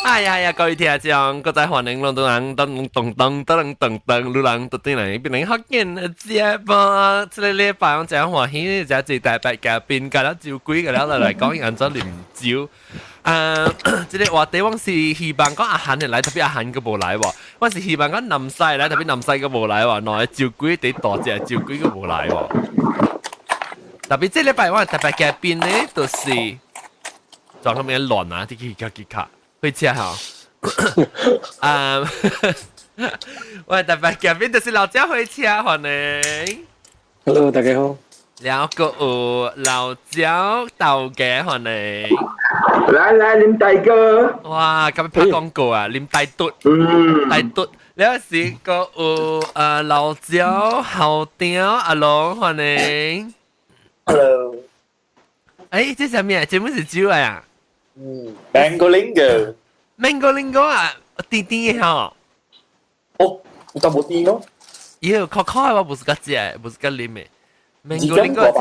哎呀呀，各位聽眾，閣再歡迎攏總人噔噔噔噔噔噔，路人都對來變成福建的節目。這個禮拜我真歡喜，這最大白嘉賓，甲了酒鬼，甲了來講按怎啉酒。啊，這個話題我是希望講阿韓會來，特別阿韓閣無來喎。我是希望講南西來，特別南西閣無來喎。兩個酒鬼佇大隻酒鬼閣無來喎。特別這禮拜我特別嘉賓呢，就是裝咁樣亂啊，啲去卡去卡，會車吼。啊，我特別嘉賓就是老蔣火車，歡迎。 Hello，大家好。了閣有老蔣豆家，歡迎。來來，林大哥。哇，咁拍廣告啊，林大嘟，大嘟，了是閣有老蔣後長阿龍，歡迎。 Hello。誒，這啥物啊？這本是酒啊？嗯，Mango Lingo。 Mango Lingo 啊，甜甜的吼。哦，有淡薄甜咯。妖，苦苦的我無是較食，無是較啉的。Mango Lingo，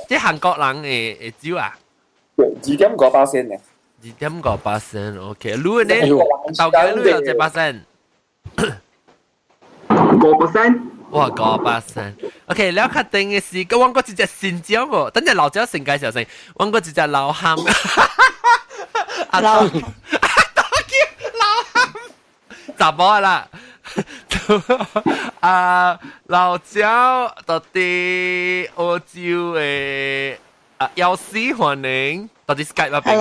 這韓國人的酒啊？對，2.5%呢。2.5%，OK。你呢？豆家你有幾巴仙？5%。哇，5%。OK，了確定的是，我閣一隻新椒無？等陣老椒先介紹先，我閣一隻老漢。阿老，阿多叫老漢，查某啦。啊，老椒到佇澳洲的啊，藥師歡迎，到佇 Skype 那邊。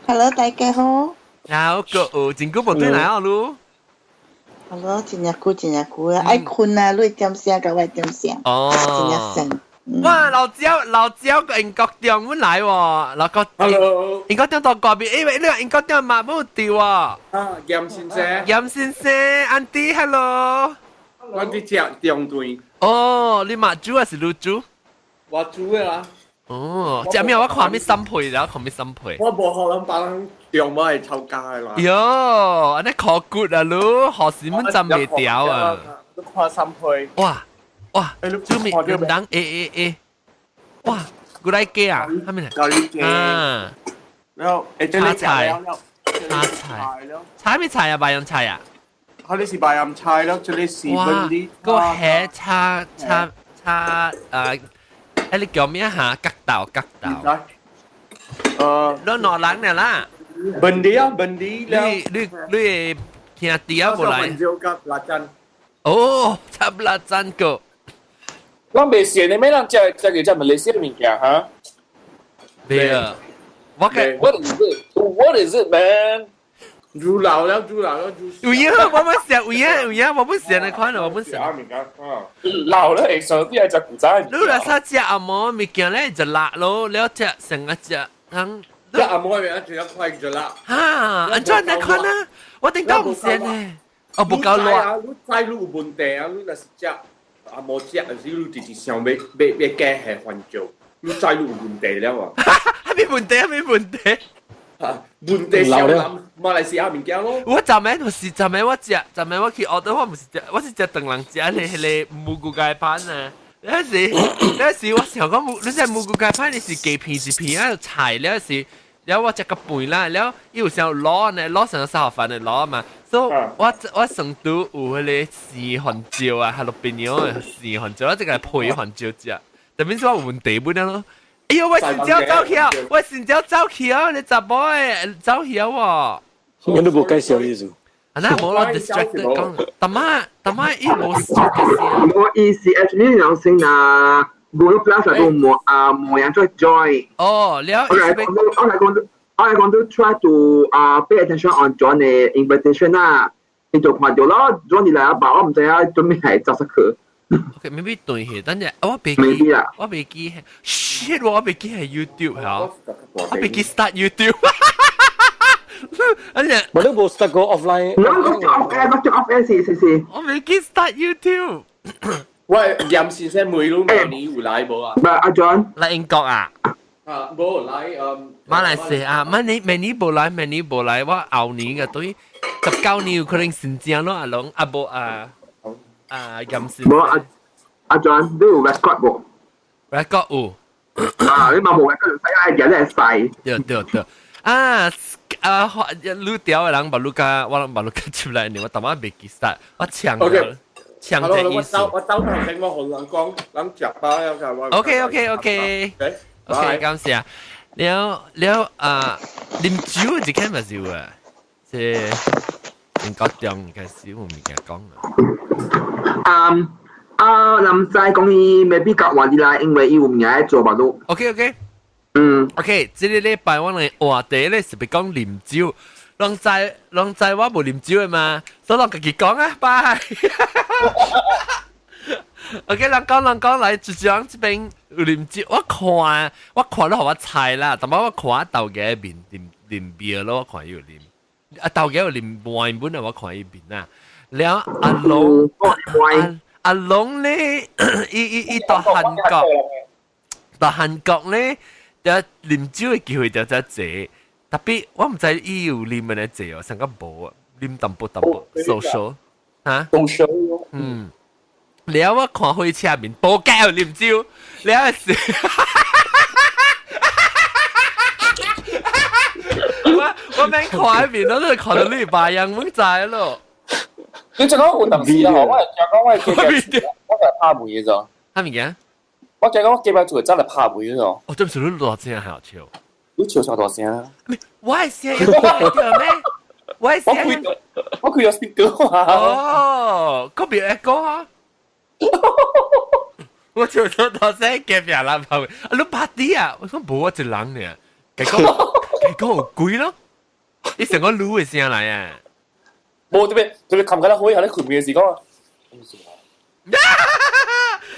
Hello，Hello，大家好。然後閣有真久無轉來哦，你。 Hello，真正久真正久啊！愛睏啊，你點聲佮我點聲。哦。真正神。哇！老椒老椒個英國中阮來喎，老國 Hello，英國中到嗰邊，因為你話英國中嘛冇對喎。啊，嚴先生。嚴先生，Auntie，Hello。我佇食中頓。哦，你嘛煮還是你煮？我煮的啦。哦，食咩？我看咩三配，然後看咩三配。我無予人別人中我會吵架的啦。喲，按呢可骨啊，你何時阮浸袂掉啊？你看三配。哇哇，煮麵唔當欸欸欸，哇，古來雞啊，啥物來？咖喱雞。啊。然後炒菜。炒菜。炒咩菜啊？白楊菜啊？佢哋是白楊菜咯，這裡是哇，個蝦炒炒炒誒。誒，你叫咩嚇？角豆角豆。你兩人呢啦？本地啊，本地。你你你兄弟啊，無來？辣椒。哦，插辣椒個。咱袂鹹的咩？人食食個只馬來西亞物件哈？袂啊。我嘅 What is it? What is it, man? 煮老了，煮老了，煮。有影，我們食有影有影，我本食的款，我本食。老了會上啲係食古早。你若啥食紅毛物件咧就辣咯，了食成個食，人。食紅毛物件食一塊就辣。哈，按怎來看啊？我頂到唔食呢。哦，無夠辣。你知你有問題啊？你若是食紅毛食，還是你直直想欲欲欲加下番椒？你知你有問題了啊？啥物問題？啥物問題？啊，問題小南馬來西亞物件咯。我昨暝就是昨暝我食，昨暝我去學的，我毋是食，我是食唐人食咧彼個蘑菇雞飯啊。那時那時我想講，你知蘑菇雞飯你是雞片一片啊菜了是，了我食個飯啦，了伊有時候滷呢，滷成燒飯的滷嘛，所以我我成都有彼個生番椒啊，哈囉邊樣的生番椒，我這個配番椒食，特別是我有問題本咯。哎呦，我新椒走去啊！我新椒走去啊！你查某的走去啊！喎，我都無介紹意思。啊，那無咯，distracted 講，大媽大媽伊無 distracted。我意思 actually 兩先啊，Google Plus 都冇啊冇人再 join。哦，了。我來講我來講我來講都 try to 啊 pay attention on John 的 invitation 啦，你就看到咯，John 你來啊，把我毋知影準備係走出去。 OK，maybe 對去，等陣我袂記，我袂記，shit，我袂記係 YouTube 嚇，我袂記 start YouTube。等陣，我都無 start 過 offline。我我 off air，我 off air 是是是。我袂記 start YouTube。喂，嚴先生問你明年有來無啊？唔係阿 John。來英國啊？啊，無來嗯。馬來西亞，明年明年無來，明年無來，我後年嘅對19年有可能新正咯，阿龍阿無啊。啊，嚴先無阿阿 John，你有 record 無？record 有。啊，你嘛無 record 就使愛日咧使。對對對。啊啊，愈屌的人把愈加，我把愈加出來，你我淡仔袂記得，我搶咗，搶這意思。我走頭先，我同人講，人食飽了我。 OK，感謝。了了啊，啉酒一間嘛是有啊，這林國中開始有物件講啊。嗯啊，林仔講伊未必夾話你啦，因為伊有物件做吧都。 OK。OK，這個禮拜我哋話題咧是欲講啉酒，攏知攏知我無啉酒的嘛，所以攏家己講啊，拜。OK，人講人講來，就講這邊有啉酒，我看了予我猜啦，但係我看豆家面啉啉啤咯，我看伊有啉，啊豆家有啉 wine 本啊，我看伊面啊，了阿龍阿阿龍咧，伊伊伊到韓國，到韓國咧。就啉酒的機會就真濟，特別我毋知伊有啉的濟哦，上個無啊，啉淡薄淡薄，social 嚇，social，了我看火車面，無計有啉酒，了是，我免看面，我都看到你白樣，阮知咯。你就講有當時啊，我係講我係記我係拍門嘅咋。啥物件？我講我幾擺做真係拍門嘅咋。哦，這毋是你大聲好笑。你笑啥大聲？我的聲有聽咩？我的聲。我開咗 speaker 啊。哦，嗰邊會講啊。我笑咗大聲，隔壁人拍門。啊，你拍啲啊？我講無我一人爾。結果結果有鬼咯。你成個擼的聲來啊！無特別特別冚緊啦，可以喺你困眠嘅時講。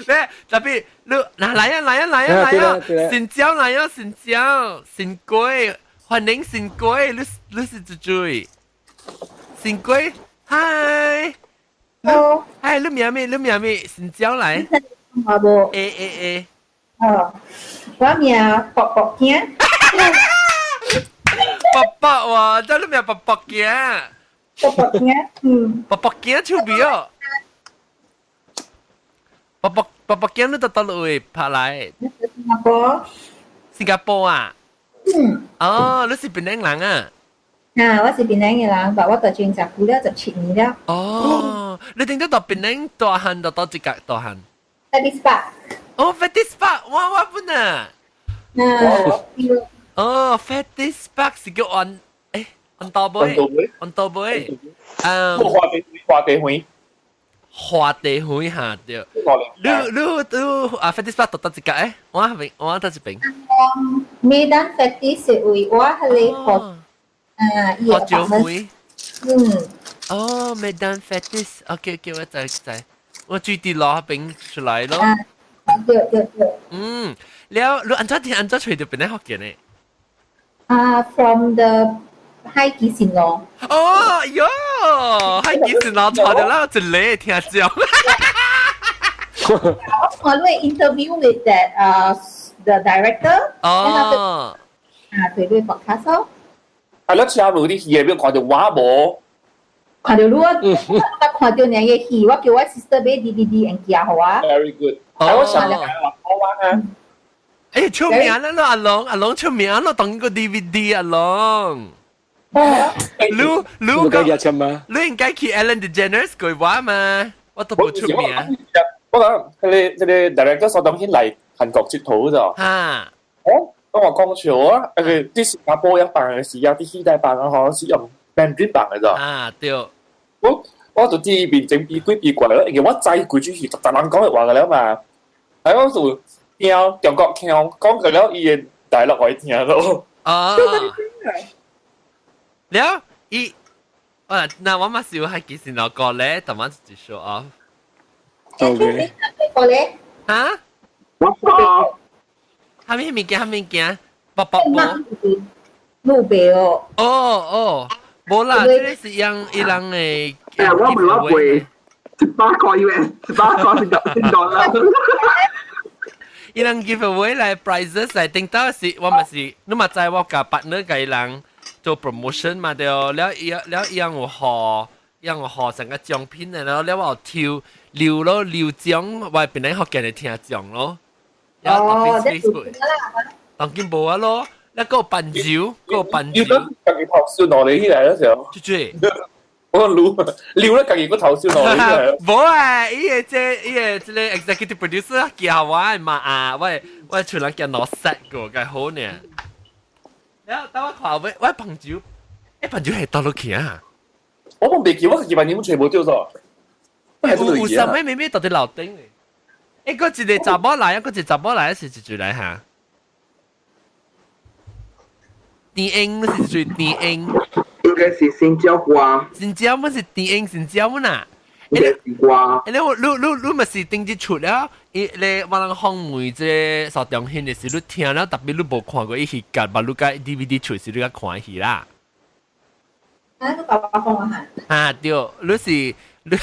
咧特別你嗱來啊來啊來啊來啊！新椒來啊新椒新龜，歡迎新龜，你你是豬豬？新龜，嗨！嗨，你名咩？你名咩？新椒來。好無？欸欸欸。哦，我名卜卜囝。卜卜喎，這你名卜卜囝。卜卜囝，嗯。卜卜囝手臂哦。卜卜卜卜囝，你佗佗位拍來？新加坡。新加坡啊？嗯。哦，你是檳城人啊？啊，我是檳城的人，但我佇這遮久了17年了。哦，你頂得佇檳城大漢，佗佗一個大漢？ Fettis Park。哦，Fettis Park，我我本啊。啊。哦，Fettis Park 是叫安，誒，安多尾，安多尾，嗯。華地華地園。華地園下對。你你你啊，Fettis Park 佗佗一個誒？我邊我佗一邊。 Medan Fettis 是位我彼个學啊，伊學酒會。嗯。哦，Medan Fettis，OK OK，我知知，我住佇路邊出來咯。啊，對對對。嗯，了你按怎聽按怎揣著檳城福建的？啊，from the 海基線路。哦喲，海基線路錯著啦，一個聽講。我你 interview with that the director。哦。啊，對對 podcast 咯。係咯，車無啲戲入邊看著我無？看著你我，我看著兩個戲，我叫我 sister 買 DVD and 寄予我。 Very good。我想講我啊。誒，出名啦！阿龍，阿龍出名咯，當個 DVD 阿龍。你你個，你應該去 Ellen DeGeneres 句話嘛？我都冇出名。我講佢哋佢哋 director 所當先嚟韓國佚佗咋。嚇！哦，我話講笑啊！佢啲新加坡一辦嘅時啊，啲戲帶辦啊，可是用 Mandarin 辦嘅咋。啊，對。我我就知面整比鬼比怪咯，因為我知規句是逐逐人講嘅話嘅了嘛。係我就聽中國腔講嘅了，伊嘅大陸話聽咯。哦。了，伊，啊，那我嘛是有喺幾時攞過咧，但我就 show off。 OK。過咧？嚇？我蝦米物件？蝦米物件？卜卜無？路白哦。哦哦，無啦，這個是用伊人的。誒，我唔攞背，100塊 US，100塊新新多啦。伊人 give away 來 prizes 來，頂到是，我嘛是，你嘛知我共 partner 共伊人做 promotion 嘛對，了伊了伊人有予，伊人有予成個獎品的，了了我有抽留咯留獎，我檳城福建的聽眾咯。哦， Facebook，當今無啊咯，那個笨酒，個笨酒。要得家己頭笑落嚟起來嗰時候，豬豬。我擼撩咧家己個頭笑落嚟起來。無啊，伊個這伊個這個 executive producer 叫我嘛啊，我厝人叫攞 set 個，該好呢。然後等我看我我朋友，欸朋友係倒落去啊？我冇未記，我幾百年全部丟咗。有啥物妹妹到底樓頂咧？欸，個一個查某來，一個一個查某來是一句來哈。電影是最電影，應該是新椒花。新椒乜是電影新椒乜啊？應該是瓜。欸，你你你咪是頂日出了，伊你我人訪問這個蘇中興的時，你聽了特別你無看過伊戲劇，把你個 DVD 出時，你較看戲啦。啊，你爸爸講我嚇。啊對，你是你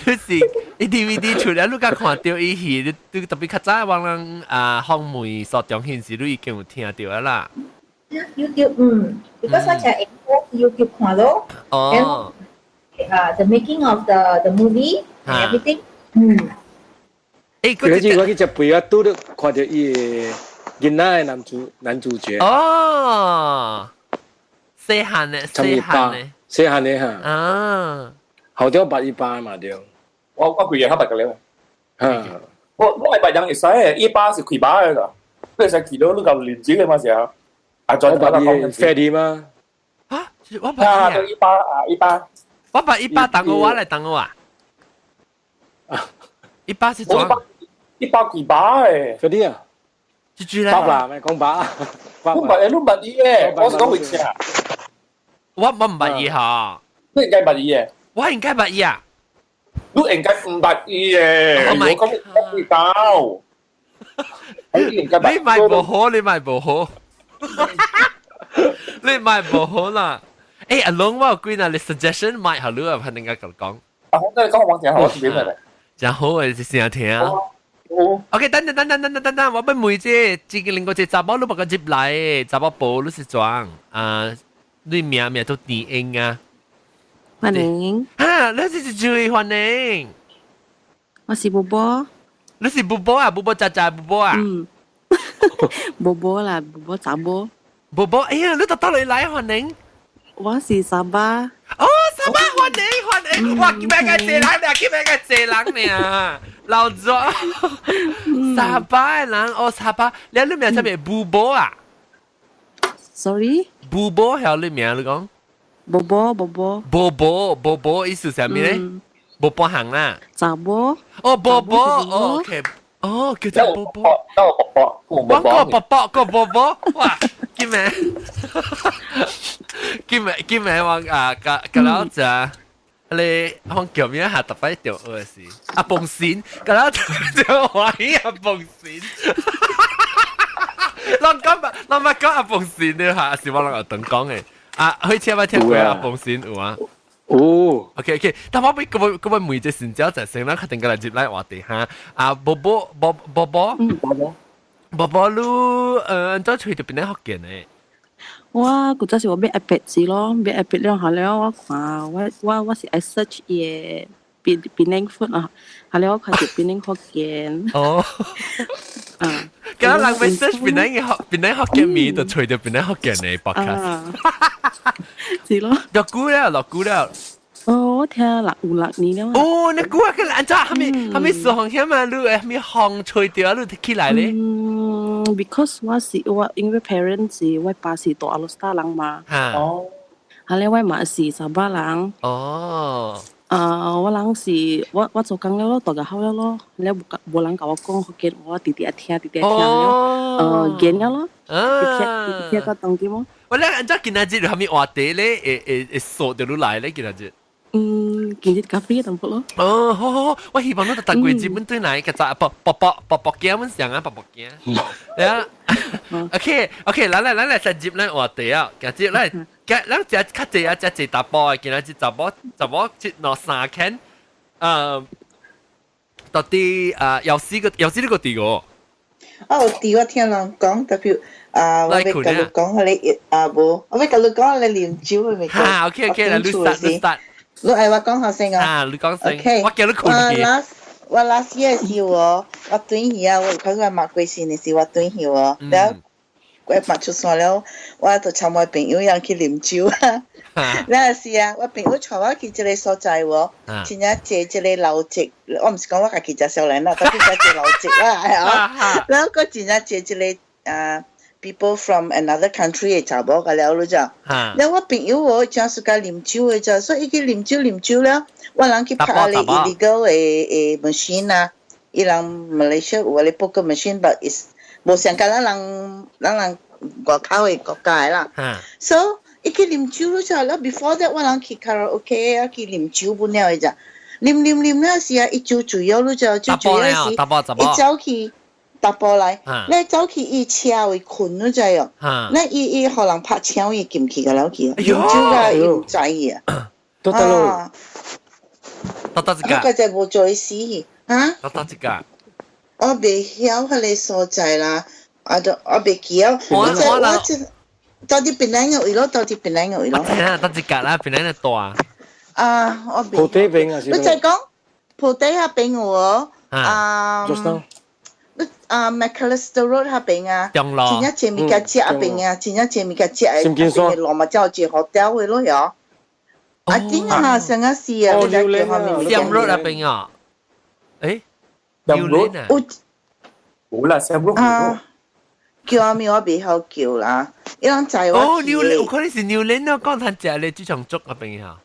你是伊 DVD 出了，你較看到伊戲，你你特別較早我人啊訪問蘇中興時，你已經有聽到啦。 YouTube 嗯，because 我成日 YouTube 看咯。哦。啊，the making of the movie and everything。嗯。欸，嗰次我去食飯啊，拄著看到伊個囡仔的男主角。哦。細漢的，細漢的，細漢的哈。啊。後條捌伊爸嘛對。我規日較捌個了。哈。我係捌人會使的，伊爸是開吧的個，你會使去到你夠認真的嘛時候。啊，再我捌伊 Ferry 嗎？啊，我捌啊，對伊爸啊，伊爸。我捌伊爸當我來當我啊。伊爸是怎？伊爸開吧的。 Ferry 啊。這句咧。爸啦，咪講爸。我捌，你捌伊的，我是講回車。我唔捌伊哈。你應該捌伊的。我應該捌伊啊。你應該唔捌伊的。我講講伊到。你賣無好，你賣無好。你賣無好啦。欸，阿龍我有幾若你 suggestion 買好你啊，肯定該講。啊，我真係講我聽，我是點嚟？真好嘅，成聽。哦。 OK，等等等等等等等等，我欲問這，這個另外一個查某你別個入來，查某婆你是怎？啊，你名名都電影啊？歡迎。啊，你是最歡迎。我是波波。你是波波啊？波波渣渣波波啊？嗯。波波啦，波波查某。波波，哎呀，你到倒來來歡迎。我是沙巴。哦，沙巴歡迎歡迎，哇，今日個濟人呢，今日個濟人呢，老咗。沙巴的人，哦，沙巴，你名啥物？布波啊？Sorry。布波係你名你講？波波波波。波波波波意思啥物咧？無波行啦。查某。哦，波波，OK，哦，叫做波波。波波，我個波波個波波，哇，叫咩？叫咩？叫咩？我啊，個個老子，你我叫咩？下特別條學是阿蹦線，個老就懷疑阿蹦線。咱講，咱捌講阿蹦線的哈，是我攏有等講的。啊，開車捌聽過阿蹦線有啊？哦，OK OK，但我欲閣閣欲問這先只就先，咱確定過來入來話題哈。啊，波波波波波，波波，波波你按怎揣著檳城福建的？我古早時我買 iPad 時咯，買 iPad 了後了我看我是愛 search 伊个檳城 food 啊，後來我看著檳城福建。哦。啊，敢若人欲 search 檳城嘅福檳城福建麵，就揣著檳城福建的 podcast。是咯。偌久了，偌久了。哦，我聽6年了。哦，你久啊，佢按怎？蝦米蝦米時候險啊？你蝦米風吹著你起來咧？嗯，because 我是我因為 parents 是我爸是大阿羅斯人嘛。哦。後來我媽是沙巴人。哦。啊，我人是我我做工了咯，大個好了咯，了無無人共我講福建話，直直聽直直聽了，見了咯，直聽聽到當今咯。我咧按怎今仔日有蝦米話題咧？會會會說著你來咧？今仔日。嗯，今日咖啡淡薄咯。哦，好好好，我希望你逐月日本轉來，較早薄薄薄薄薄鏡，阮上啊薄薄鏡。啊，OK OK，來來來來，先入咱話題啊，今日來，咱食較濟啊，食濟查埔的，今仔日查某查某一兩三間，到底啊，藥師個藥師你個佇無？哦，佇我聽人講，特別啊，我欲共你講，彼個啊無，我欲共你講彼個啉酒的物件。哈，OK OK，來你 start 你 start。你愛我講好先啊？啊，你講先。 OK，我叫你睏去。我 last year 時哦，我轉去啊，我有看過馬過身的時，我轉去哦，了我嘛出山了，我就參我朋友樣去啉酒啊。那是啊，我朋友帶我去這個所在喎，真正坐這個樓席，我毋是講我家己食少年啦，特別食坐樓席啦，係啊。然後佢真正坐這個啊，people from another country 的查某個了，你知？然後我朋友哦，真是佮啉酒的啫，所以伊去啉酒啉酒了，我人去拍咧 illegal 的 machine 啊，伊人 Malaysia 有個 poker machine，but is 無像甲咱人咱人外口的國家的啦。So 伊去啉酒了啫，了 before that 我人去卡拉 OK 啊，去啉酒本了的啫，啉啉啉了時啊，伊酒醉了啫，酒醉了時，伊走去。查埔來，你走去伊車位睏你知哦？你伊伊予人拍槍伊進去個了去，啉酒個伊毋知啊。都得咯。得得一個。我個就無做死嚇。得得一個。我袂曉彼個所在啦，啊，都我袂記得。我我我到底檳榔個位咯，到底檳榔個位咯。我知啊，得一個啦，檳榔的大。啊，我袂。鋪底邊啊，是。你再講鋪底遐邊有無？啊。啊，Macalister Road 遐邊啊，中路，真正濟物件食遐邊啊，真正濟物件食的，路嘛叫一個 hotel 的咯喲。啊，頂啊，上個是啊，你知叫啥物？Siam Road 那邊啊？誒，Siam Road 啊？有，有啦，Siam Road 啊，叫啥物我袂曉叫啦，伊攏知我。哦，New Lane，有可能是 New Lane 咯，講坦食咧，豬腸粥那邊啊。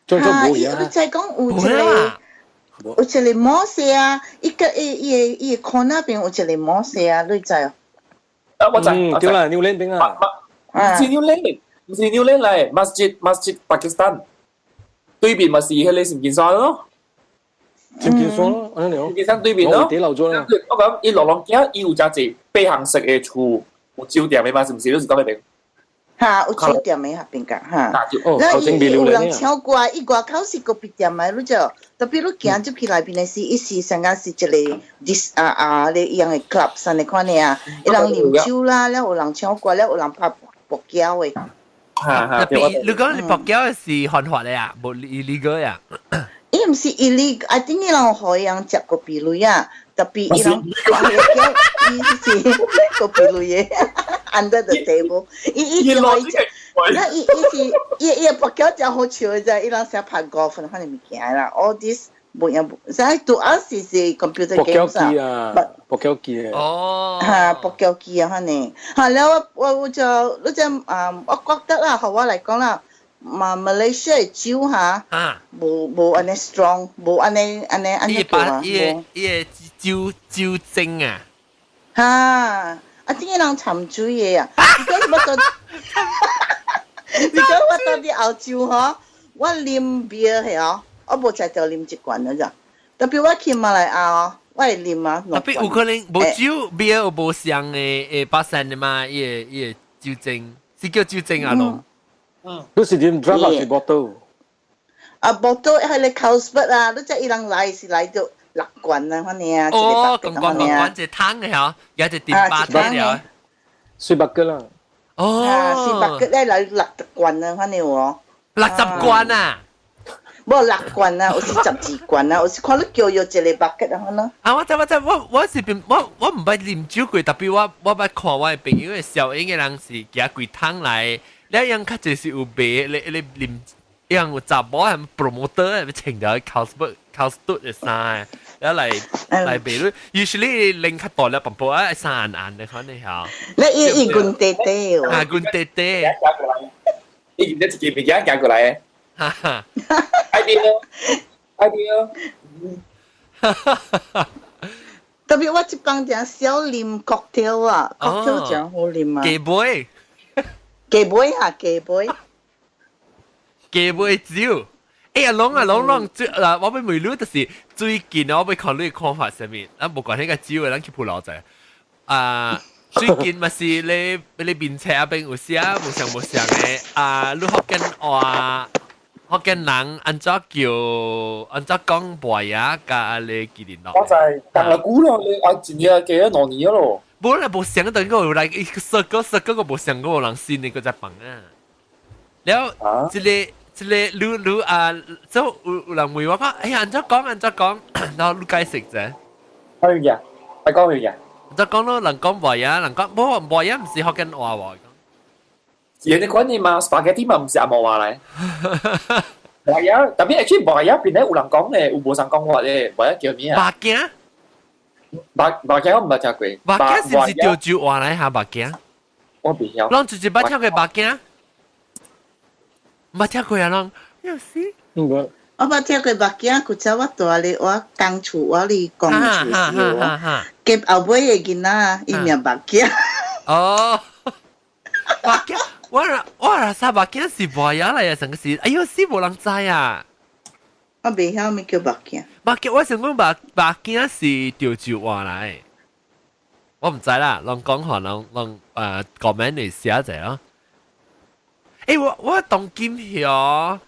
豬腸粥無啊。你再講有一個。有一個摩西啊，伊個伊伊個伊個看那邊有一個摩西啊，你知哦？啊，我知，對啦，New Lane 邊啊。唔是 New Lane，唔是 New Lane 嚟，Masjid Masjid Pakistan 對面咪是彼個閃電山咯。閃電山咯，按呢閃電山對面咯。我底樓咗啦。我講伊落落行，伊有誠濟八行式的厝，有酒店的嘛，是毋是？你是講彼邊？哈，有酒店的遐邊個哈。哦，頭前有人唱歌，伊外口是咖啡店的，你知？特別你行入去內邊的時，伊是上個是一個 dis 啊啊，咧伊樣的 club 啥的款的啊，伊人啉酒啦，了有人唱歌，了有人拍博繳的。哈哈，特別你講你博繳是犯法的啊，無 illegal 啊？伊毋是 illegal，I think 伊人予伊人食咖啡鐳啊，特別伊人博繳，伊是咖啡鐳的。under the table，伊伊就可以食，那伊伊是伊伊博繳真好笑的啫，伊人成拍高分，反正物件啦，all this 無樣，所以 to us 是 computer games 啊，博繳機啊，哦，哈，博繳機啊，反正，哈，了我我我就你只啊，我覺得啦，予我來講啦，嘛，馬來西亞的酒哈，無無按呢 strong，無按呢按呢按呢叫啊，伊個伊個酒酒精啊，哈。啊！點解人摻水的啊？你講我到，你講我到佇澳洲吼，我啉 beer 係哦，我無才著啉一罐了咋。特別我去馬來亞哦，我會啉啊。特別有可能無酒 beer 有無相的誒巴山的嘛？伊個伊個酒精是叫酒精啊攏。嗯。你是啉 drop 還是 bottle？啊，bottle 係咧 Carlsberg 啊，你知伊人來是來到六罐啊，反正啊，哦，共罐共罐一桶的吼，也一點八桶了。四百個啦。哦。四百個咧來60罐啊，反正哦。 60罐啊！無六罐啊，有是12罐啊，有是看你叫約一個 bucket 啊，可能。啊！我知我知，我我是邊我我毋捌啉酒過，特別我我捌看我的朋友的小英的人是寄幾桶來，了樣較濟是有賣咧咧啉，樣有查某係 promoter 係穿著 Carlsberg Carlsberg 的衫，了來來賣。你 usually 拎較大粒淡薄啊，衫硬硬的可能嚇。你伊伊滾地地哦。啊，滾地地。伊一支物件行過來。哈哈。 idea idea。特別我這幫正少啉 cocktail 啊，cocktail 真好啉啊。雞尾。雞尾啊，雞尾。雞尾酒。哎呀，攏啊攏攏最嗱，我欲問你就是最近我欲看你看法啥物，啊無關係個酒的，咱去鋪老仔。啊，最近嘛是你你面冊仔邊有寫無相無相的啊，你福建話福建人按怎叫按怎講白牙佮你記得喏？我知，當了久咯，你啊真正過咗2年咯。無啦，無想到個有來說過說過個無想過有人信的閣再放啊。了，這個這個你你啊，就有有人問我講，哎呀，按怎講按怎講，然後你解釋者。可以嘅，我講佢嘅。就講咯，人講白呀，人講無白呀，唔是福建話喎。人哋講你嘛，spaghetti 嘛唔是紅毛話嚟。白呀，特別 actually 白呀邊咧有人講咧，有無人講話咧，白呀叫咩啊？目鏡。目鏡我唔捌聽過。目鏡是唔是潮州話嚟嚇？目鏡？我未曉。攏直接捌聽過目鏡？捌聽過啊？攏有時。我捌聽過目鏡，古早我蹛咧，我工厝我佇公厝時我，結後尾的囡仔伊名目鏡。哦，目鏡，我若啥目鏡是無影來啊，成個是，哎喲，死無人知啊！我袂曉咩叫目鏡。目鏡，我想講目鏡是潮州話來，我毋知啦，攏講可能攏comment 嚟寫者咯。欸，我當今曉，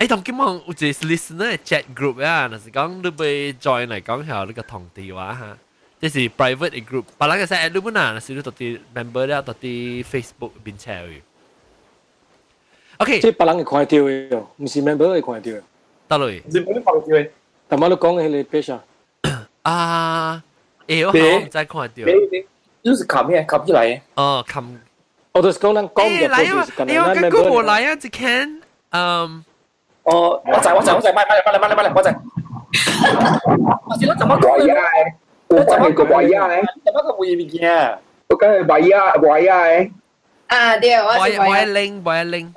當今我有一個 listener chat group 啊，若是講你欲 join 來講下你個同地話哈，這是 private 的 group，別人會使 add 你本啊，若是你到佇 member 了，到佇 Facebook 邊 share 去。OK，這別人會看到的哦，毋是 member 會看到的。得落，是冇你看到的。頭仔你講的彼個 page 啊？啊，欸，我毋知看到。你是冚咩？冚起來？哦，冚。我就是講咱講的。來啊！欸，我結果無來啊，一間，嗯。哦，我知我知我知，慢慢來慢來慢來，我知。我是我怎麼講的？我講係個白鴨咧，怎麼個無物件？我講係白鴨，白鴨的。啊對，我是白拎白拎。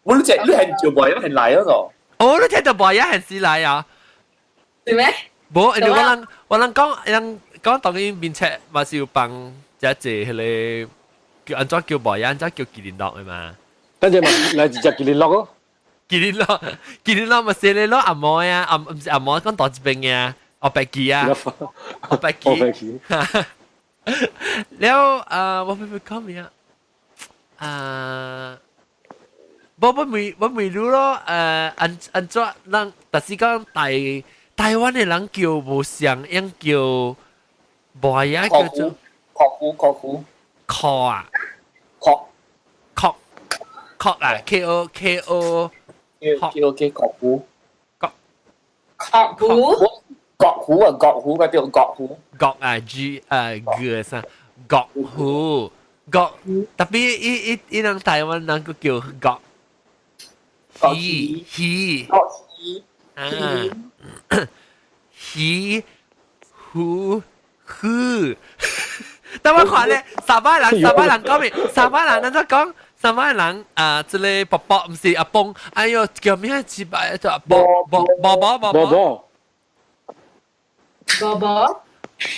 我你這你係做白鴨係來嗰個？哦，你聽到白鴨係是來啊？是咩？無，因為我人講人講當然面冊嘛是有幫一隻彼個叫按怎叫白鴨，按怎叫麒麟樂的嘛。等陣嘛來一隻麒麟樂哦。麒麟樂，麒麟樂嘛是你攞紅毛啊，紅毋是紅毛，講大一邊嘅，後白旗啊，後白旗。後白旗。了啊，我欲講咩啊？啊，無我問你咯，按怎人，但是講台灣的人叫無相應叫白鴨叫做殼糊殼糊殼啊，殼殼殼啊，K O K O K O K 殼糊殼殼糊角糊啊，角糊個叫角糊角啊 G 啊 G 啥角糊角，特別伊人台灣人閣叫角魚魚角魚啊魚糊糊，但我看咧，沙巴人講咩？沙巴人咱怎講？沙巴人啊，這個伯伯毋是阿公，哎喲叫咩？幾百就伯伯伯伯伯伯伯。伯伯，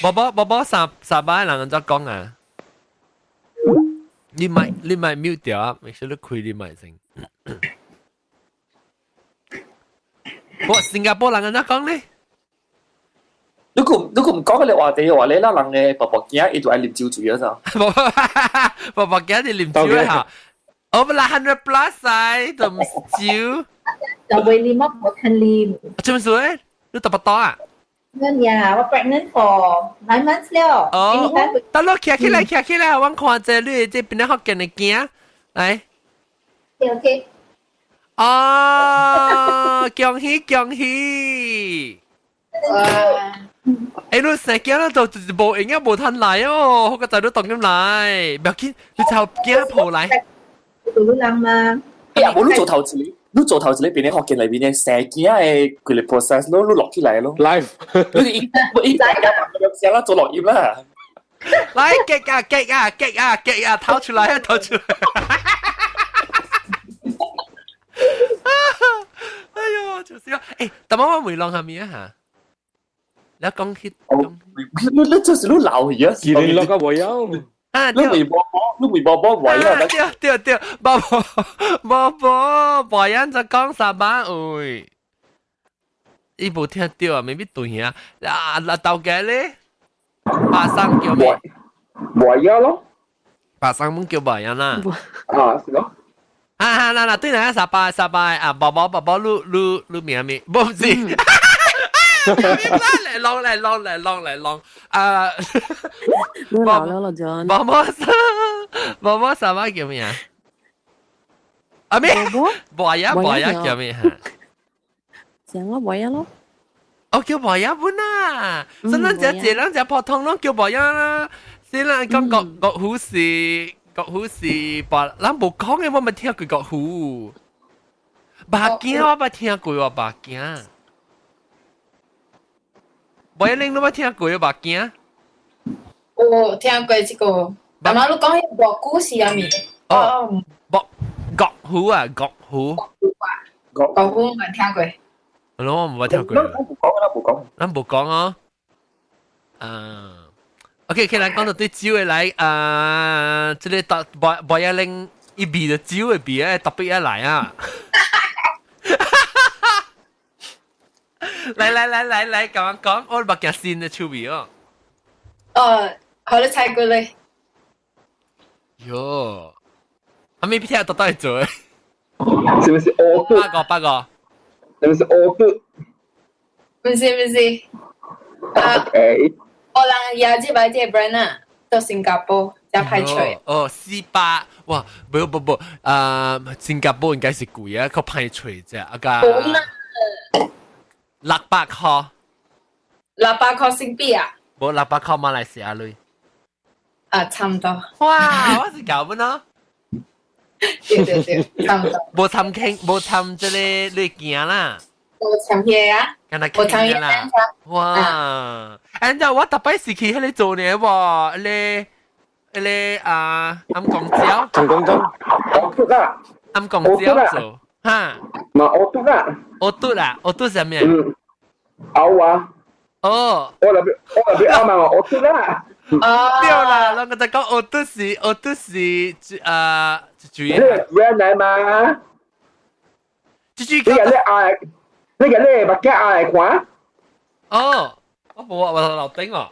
伯伯伯伯，沙巴人按怎講啊？你咪 mute 掉啊！make sure 你開你麥先。我新加坡人按怎講咧？如果毋講嗰個話題嘅話咧，咱人嘅婆婆囝伊就愛啉酒醉啊！咋？婆婆囝就啉酒啊！我本來 100 plus 歲都毋酒。就會啉我無肯啉。做咩事咧？你特別多啊？呀，我 pregnant for 9 months 了。哦，得咯，徛起來，徛起來，我看這你這邊福建的囝，來。 OK。哦，恭喜恭喜！欸，你生囝了就無閒啊，無通來哦，好個仔你當咁來，不要緊，你就囝抱來。做人嘛。哎呀，無你做頭一個，你做頭一個變咧福建內面的生囝的規個 process，你錄起來咯。 Live。你一一聲啦，做錄音啦。來，激啊激啊激啊激啊，掏出來啊，掏出來！哎呦，就是啊，欸，但我問啷下面啊嚇？你講起，你就是你老去啊！麒麟樂個無樣。啊，你未播播，你未播播位啊！對對對，無無無無，無人就講沙巴話，伊無聽到啊，未必對啊。啊，那頭家咧，巴生叫咩？白鴨咯，巴生毋叫白鴨啦。啊，是咯。啊，嗱嗱，對啦，沙巴沙巴啊，寶寶寶寶，你名咩？無是。來啷來啷來啷來啷啊！你老了了就。寶寶寶寶沙巴叫咩啊？啊咩？白鴨白鴨叫咩？講我白鴨咯。哦，叫無影本啊！真咱只只人只普通攏叫無影啦。先啦，講國國虎是國虎是白，咱無講嘅，我咪聽過國虎。目鏡我捌聽過喎，目鏡。無一定攏捌聽過目鏡。有聽過這個，阿媽你講彼個故事啊咪？哦，國國虎啊，國虎。國虎我聽過。我唔捌聽過。咱無講，咱無講。咱無講哦。啊，OK，OK，咱講到對酒的來，啊，這個特無無一拎一味的酒的味啊，特別一來啊。來來來來來，講講，我目鏡新的手味哦。哦，好你猜過咧。喲，阿咪聽到底做？是不是烏嘟？八個八個。是不是烏嘟？唔是唔是。啊。 OK。我人也這擺這個 brand 啊，到新加坡才歹揣。哦，四百，哇，不不不，啊，新加坡應該是貴啊，較歹揣啫，啊個。600塊。 600塊新幣啊？無600塊馬來西亞鐳。啊，差唔多。哇，我是搞不喏。對對對，差唔多。無參傾，無參這個你行啦。無參嘢啊。敢若傾啦。哇！哎，你我逐擺是去彼個做呢喎，彼個彼個啊，暗公蕉。陳廣東。烏嘟啊。暗公蕉做。哈。嘛烏嘟啊。烏嘟啦，烏嘟啥物？嗯。牛啊。哦。我那邊我那邊啱嘛，烏嘟啦。哦。對啦，咱個在講烏嘟是烏嘟是啊，主要。呢個 brand 嚟嘛？這句你個你嗌，你個你目鏡嗌看？哦，我無啊，我樓頂哦。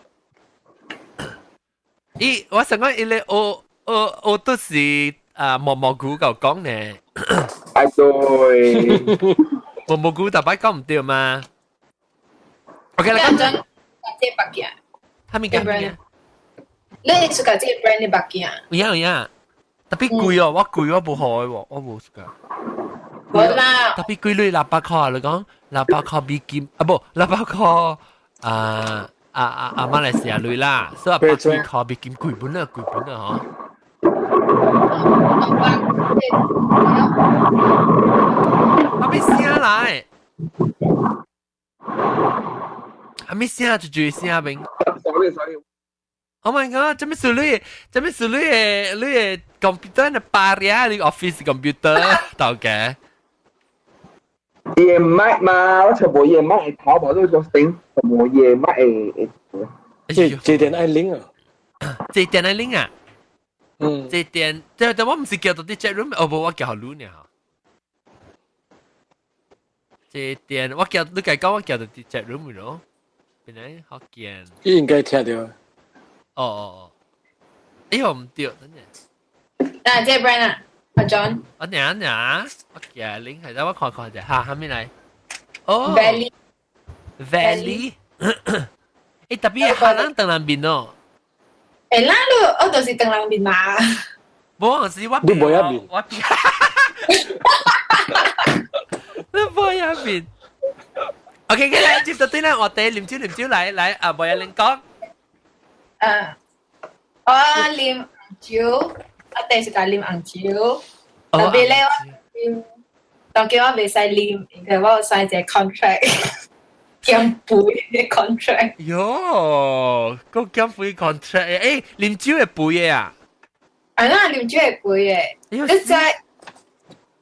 咦，我想講伊個烏烏烏嘟是啊毛毛菇夠講呢。哎對，毛毛菇逐擺講毋對嘛？OK 啦，講這目鏡。啥物件？你是講這個 brand 的目鏡？有影有影，特別貴哦，我貴我無好的喎，我無自家。無啦。特別貴你600塊啊，你講600塊美金啊，無600塊啊啊啊啊馬來西亞鐳啦，所以100幾塊美金貴本啊，貴本啊，嗬。還沒聲來，還沒聲就就聲明。 Sorry sorry。 Oh my god！做咩事你？做咩事你的你的 computer 的巴呀？你 office computer 到嘅？夜麥嘛，我全部夜麥淘寶都個頂，全部夜麥會這這電愛拎啊？這電愛拎啊？嗯。這電，這這我唔是叫到啲 chat room，哦不，我叫你呢。這電我叫你計講，我叫到啲 chat room 咯，邊個好見？應該聽到。哦哦哦，哎呦唔對，等陣。啊，這個 brand 啊，阿 John。我娘娘，我叫拎係等我看看者，哈，下面來。哦。 Valley。 Valley。欸，特別係人當人面哦。欸，咱你我就是當人面嘛。無，是我。你無一面。我。你無一面。OK，來接到對啦，我哋啉酒啉酒來來啊，無一人講。啊，我啉紅酒，我第一時間啉紅酒，特別咧我啉，當叫我袂使啉，因為我有簽一個 contract，減肥的 contract。喲，個減肥 contract，欸，啉酒會肥的啊？啊，那啉酒會肥的，你知？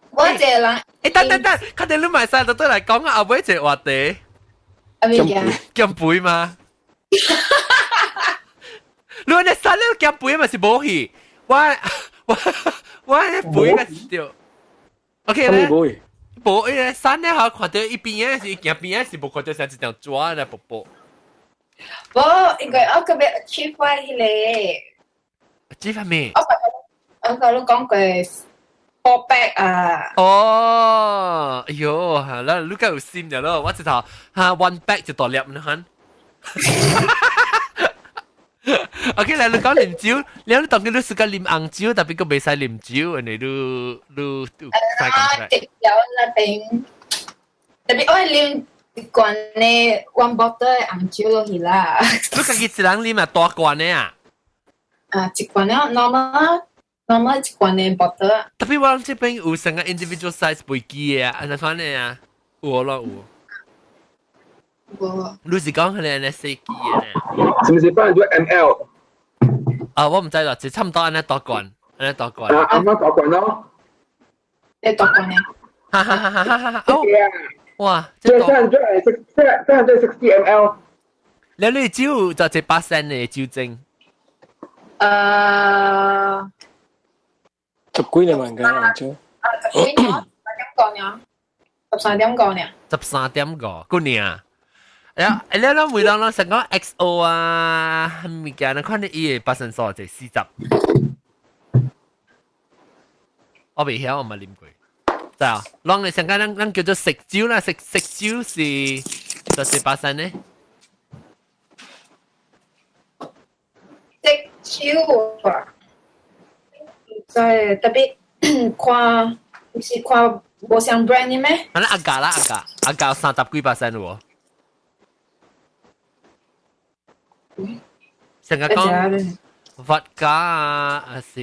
我一個人，欸，等等等，確定你買晒就對來講啊，後尾一個話題。啊，物件？減肥嗎？你按呢瘦了減肥嘛是無去，我我我肥個是對。OK 咧，無因為瘦了後看到伊邊仔是行邊仔是無看到像一條紙咧薄薄。無，因為我閣欲 achieve 我彼個。 achieve 咩？我我佮你講過 four pack 啊。哦，哎喲，嚇，你夠有心著咯，我一頭嚇 one pack 就大粒呢款。OK，來你講啉酒，你你當佢你是個啉紅酒，特別閣袂使啉酒，因為你你啊，直有那邊，特別我啉一罐咧，one bottle 的紅酒落去啦。你家己一人啉啊，大罐的啊？啊，一罐了 normal normal 一罐的 bottle。 Tapi 我這邊有成個 individual size 飛機的啊，按呢款的啊，有咯有。無。你是講佢哋按呢細機的？是毋是800 mL？啊，我毋知啦，就差毋多按呢大罐，按呢大罐。啊，啱啱大罐咯。你大罐的。哈哈哈哈哈哈！哦，哇，這360 mL。你你酒就一百仙的酒精。十幾年萬嘅紅酒。啊，十幾年，點講呢？13.5呢？13.5，幾年啊？了，了咱每人攏想講 XO 啊，物件，你看你伊的百分數就40。我未曉，我冇啉過。知啊？攏你想講咱咱叫做食酒啦，食食酒是就是百分呢？食酒啊，唔知特別看，毋是看無相 brand 的咩？啊，阿價啦，阿價，阿價30幾 percent 喎。成日講 vodka 啊，還是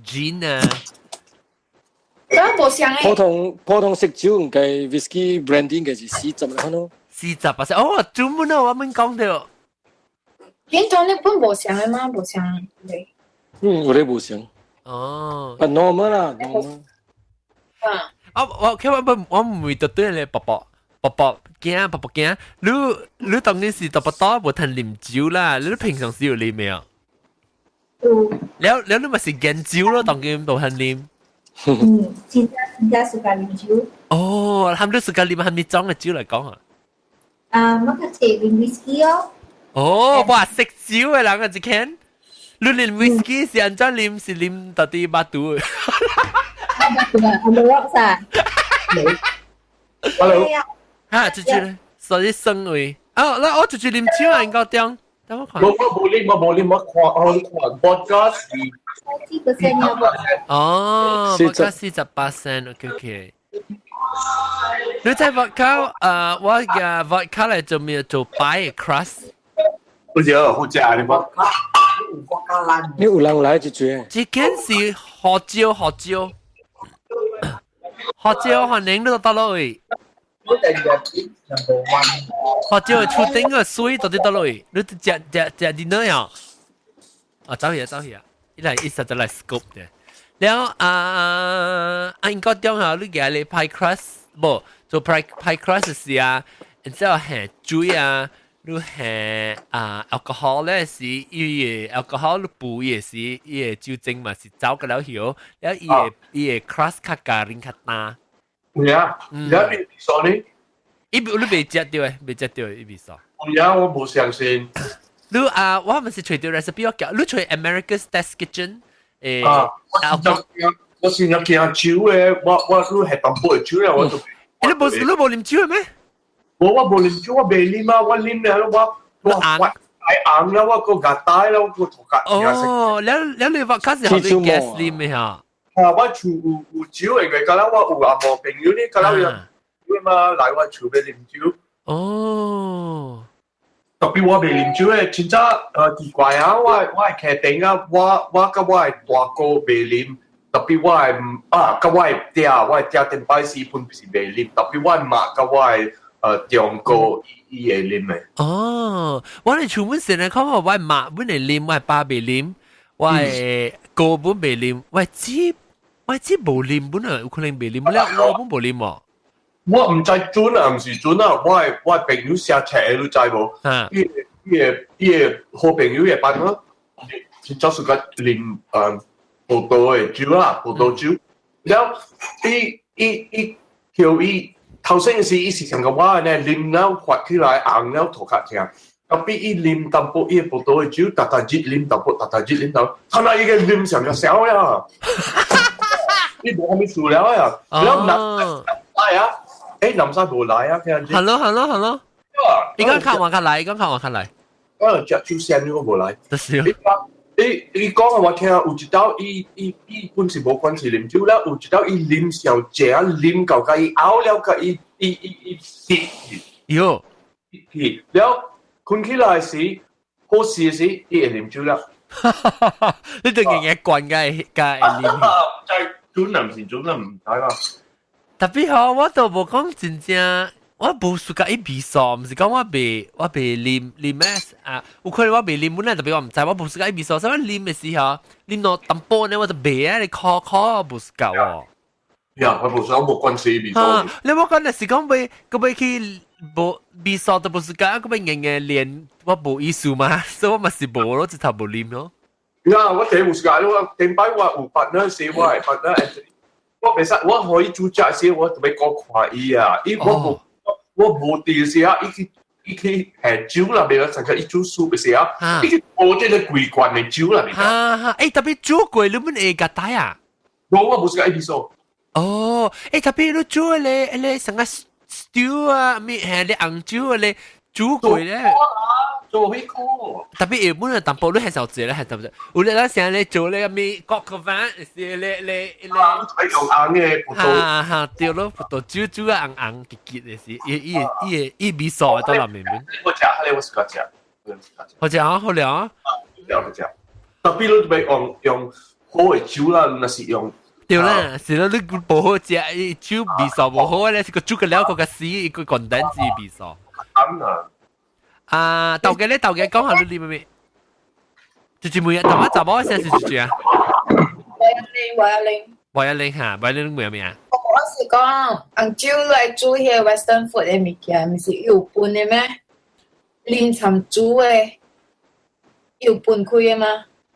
gin 啊？咁無相普通普通食酒唔計 whisky brandy 嘅是40啦，可能。40%哦，專門啊，我們講到。 gin tonic 本無相的嗎？無相的。嗯，我哋無相。哦。啊，normal 啦，normal。啊。啊，我佢我我唔會特對你伯伯。伯伯驚，伯伯驚，你你當然是特別多無通啉酒啦，你平常時有啉沒有？有。了了，你咪是研酒咯，當然無通啉。嗯，真正真正喜歡啉酒。哦，他們都喜歡啉，係咪裝嘅酒來講啊？啊，我較濟啉 whisky 哦。哦，哇，食酒嘅人啊，一間，你啉 whisky 是按怎啉？是啉到底巴肚？ On the rocks 啊。 Hello。哈，這句咧，所以生位。哦，那我就去啉酒啊，應該點？等我看。我我無啉，我無啉，我看我看 vodka 是。哦，vodka 48%，OK OK。你知 vodka 誒，我嘅 vodka 嚟做咩？做 pie crust。好似好食啊！你 vodka。你有人來一句？這件是胡椒，胡椒，胡椒，歡迎你到落去。胡椒厝頂個水到底倒落去？你食食食啲哪樣？啊，走去啊，走去啊！一來一實就來 scope 嘅。了啊啊，應該點啊？你嘅你 pie crust 無做 pie crust 時啊，然之後係水啊，你係啊 alcohol 咧是伊個 alcohol 你補伊是伊個酒精嘛是走個了曉，了伊個伊個 crust 較加啉較淡。有啊，而家你數呢？伊你未食到誒，未食到伊未數。有啊，我無相信。你啊，我毋是揣著 recipe 我叫，你揣 America's Test Kitchen 誒。啊，我先有驚酒誒，我我你係淡薄酒咧，我就。你無你無啉酒嘅咩？我我無啉酒，我未啉啊，我啉了我我我太硬啦，我個牙帶啦，我個頭殼。哦，了了你話開始學你 gas 啉嘅嚇。啊！我厝有有酒的，因為敢若我有阿某朋友呢，敢若有嘛來我厝欲啉酒。哦。特別我袂啉酒的，真正奇怪啊！我我的客頂啊，我我佮我的大哥袂啉，特別我的啊，佮我的爹，我的爹頂擺時本是袂啉，特別我的媽佮我的中哥伊伊會啉的。哦，我哋厝本成日看我我的媽本會啉，我的爸袂啉，我的哥本袂啉，我的姊我的姊無啉本啊，有可能袂啉了，我本無啉哦。我毋知準啊，毋是準啊，我的我的朋友寫冊你知無？伊伊個伊個好朋友的班咯，真正是個啉葡萄的酒啊，葡萄酒。了，伊伊伊叫伊頭先時，伊是像個我呢啉了發起來紅了頭殼疼。特別伊啉淡薄伊葡萄的酒，逐逐日啉淡薄，逐逐日啉淡薄，他那伊個啉上個少呀，伊無啥物事了呀。了南來啊，欸南沙無來啊，聽下。Hello，hello，hello。伊講較晚較來，伊講較晚較來。我食酒先，你講無來。就是。伊伊講我聽，有一道伊伊伊本是無關係啉酒了，有一道伊啉上濟啊，啉到甲伊嘔了，甲伊伊伊伊死。喲，去了困起來時，好時時，伊會啉酒了。你就硬硬慣嘅嘅啉。就係準啊，唔是準啊，唔知啦。特別好，我都無講真正，我無暑假伊味素，毋是講我袂啉啉咩啊？有可能我袂啉本來特別我毋知，我無暑假伊味素，所以啉的時候啉到淡薄呢，我就袂啊！你苦苦無暑假哦。呀，我無想無關係味素。你冇講那是講袂，個袂去無味素都無暑假，個袂硬硬練，我無意思嘛，所以我嘛是無咯，直頭無啉咯。呀，我第無暑假，我頂擺我有 partner 時，我係 partner Anthony。我袂使，我可以煮食時，我特別講看伊啊，伊我無我無佇時啊，伊去伊去下酒啦，袂成個伊煮 soup 時啊，伊去煲這個規罐的酒啦，哈哈，欸，特別煮過你們會共帶啊？無，我無是個 A P 素。哦，欸，特別你煮咧，咧成個 stew 啊，咩係你紅酒咧煮過咧？做彼個。特別日本嘅淡薄你係少食咧，係淡薄。有咧咱成日咧做咧咩國個飯，是咧咧咧。係用紅嘅葡萄。哈哈，對咯，葡萄酒煮啊紅紅結結的是，伊伊伊伊味素到內面。我食，彼個我是較食，好食啊，好料啊。好食，特別你欲用用好的酒啦，若是用。對啦，是咯，你無好食，伊酒味素無好咧，是個煮個了個個死，伊個簡單子味素。啱啊。啊，豆嘅咧，豆嘅講下你啉咩？就是每日，頭仔查某聲是就是啊。我一拎，我一拎。我一拎嚇，我一拎咩咩啊？我是講紅酒來煮彼個 Western food 的物件，毋是有分的咩？啉摻煮的，有分開的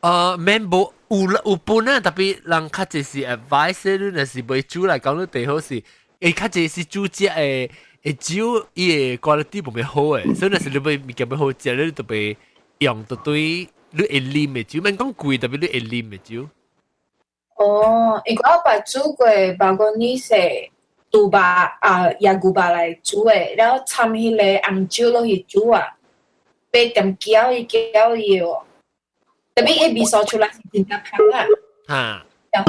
嗎？免無有有分啊，特別人較濟是 advice，你若是袂煮來講，你最好是，欸，較濟是煮食的。欸酒伊個 quality 無咩好誒，所以若是你欲物件欲好食，你特別用到對你會啉的酒，免講貴，特別你會啉的酒。哦，因為我捌煮過，包括你是豬肉啊，也牛肉來煮的，然後摻彼個紅酒落去煮啊，白點攪伊攪伊哦，特別伊味素出來是真正香啊。哈。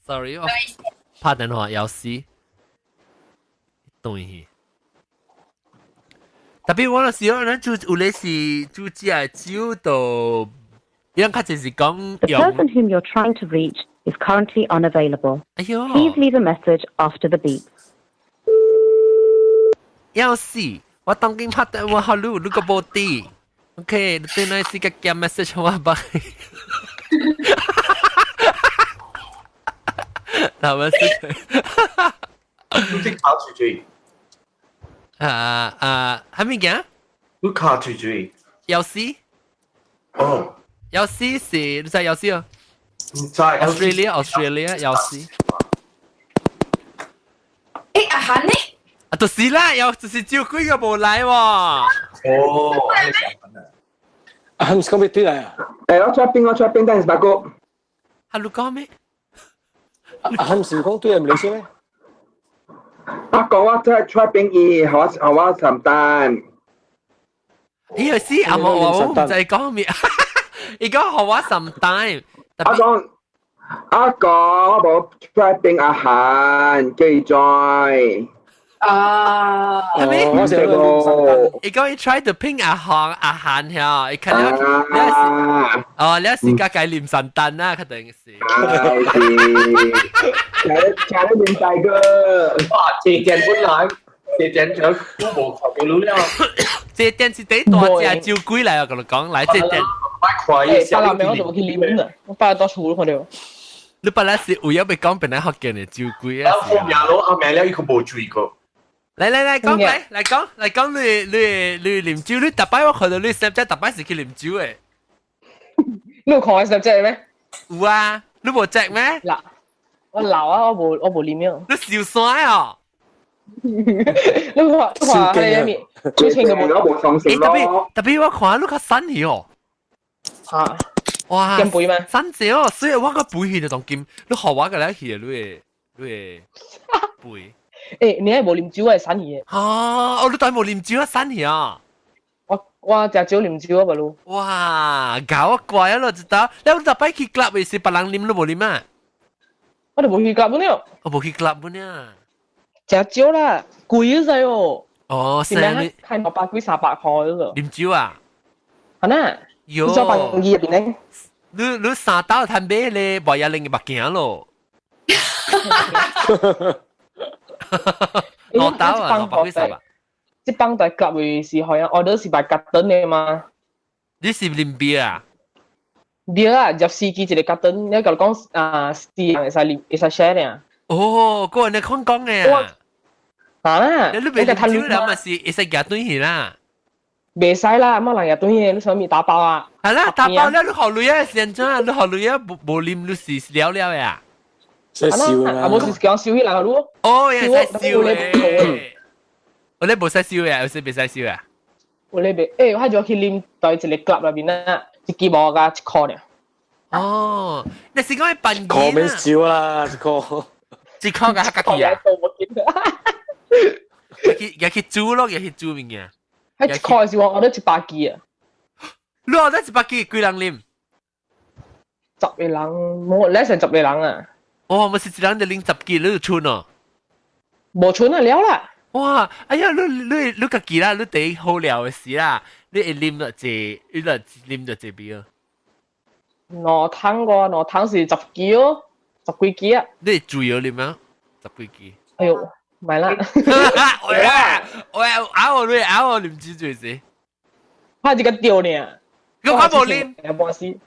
Sorry，我拍電話要死，對去。特別我那時候，咱煮有咧是煮食酒都，伊人較濟是講 The person whom you're trying to reach is currently unavailable. 哎喲 Please leave a message after the beep. 要死！我當今拍電話予你，你閣無佇。OK，你轉來是個寄 message 我吧。他們是，你卡住嘴。啊啊，係咪嘅？你卡住嘴。藥師。哦。藥師是，你知藥師哦？唔知。 Australia Australia 藥師。欸，阿韓呢？啊，就是啦，又就是照幾個無來喎。哦。啊，唔是講欲轉來啊？欸，我出邊，我出邊，等陣八哥。啊，你講咩？啊，唔是講對來馬來西亞咩？我講我出出邊伊，予我予我承擔。伊個是阿無我唔知講咩，伊講予我承擔。我講我講我無出邊阿韓，叫伊 join。啊，係咪？我成日伊講伊 try to ping 阿韓阿韓遐，伊看了你是哦，你是甲該啉三單啊，肯定是。係是，食食你面大哥。哇！這點本來，這點就都無求嘅了。這點是第大隻酒鬼來啊！佮你講，來這點。欸，巴拉我就無去啉啦，我巴拉到厝看著。你本來是有要講本來福建的酒鬼啊。我名咯，阿名了，伊個無注意過。來來來講來來講來講你你你啉酒，你逐擺我看到你 Snapchat 逐擺是去啉酒的。你有看我 Snapchat 咩？有啊，你無 check 咩？嗱，我老啊，我無我無啉了。你受山哦！你看你看彼個面，最清個無。我無相信咯。特別特別我看你較瘦去哦。嚇！哇！減肥嗎？瘦者哦，所以我個肥去就當今，你予我個來去，你會你會肥。欸，你係無啉酒，我會瘦去的。啊！哦，你當無啉酒啊，瘦去啊！我我誠少啉酒啊，無咯。哇！搞我怪啊咯，知道？你逐擺去 club 的時，別人啉你無啉啊？我就無去 club 了。我無去 club 呢。真少啦，貴咗哦。哦，是咩？開200幾300塊嗰個。啉酒啊？係呐。喲。你做辦入邊咧？你三刀趁買咧，無也拎目鏡咯。兩刀啊，200幾300。這幫大夾位是好像 order 是擺 carton 的嘛？你是啉啤啊？對啊，入四支一個 carton，你甲你講啊，四人會使啉，會使 share 爾。哦，個人你講講嘅啊。啊！你袂啉酒啦，嘛是會使夾轉去啦。袂使啦，冇人夾轉去，你啥物打包啊？係啦，打包了，你學女啊，先怎啊？你學女啊，無無啉，你是了了呀？使燒啦。啊，無是講燒起來咯。哦，會使燒嘅。我咧無使燒嘅，有時袂使燒啊。我咧袂，欸，我就去啉在一個 club 內面啊，一支無加一箍爾。哦，你是講係笨箍免燒啦，一箍。一箍較家己啊？也去煮咯，也去煮物件。一箍是我我都100支啊。你學得100支幾人啉？ 10個人，冇，你成10個人啊。哦，我是一人就啉10支，你就蠢哦。無蠢啊，了啦。哇！哎呀，你家己啦，你第一好料的事啦，你會啉咗這，你就啉咗這邊啊？兩桶個，兩桶是10支哦，10幾支啊。你會醉咗啉啊？10幾支。哎呦，唔係啦。喂喂，咬我你咬我啉酒醉死。我這個掉呢。我無啉。無事。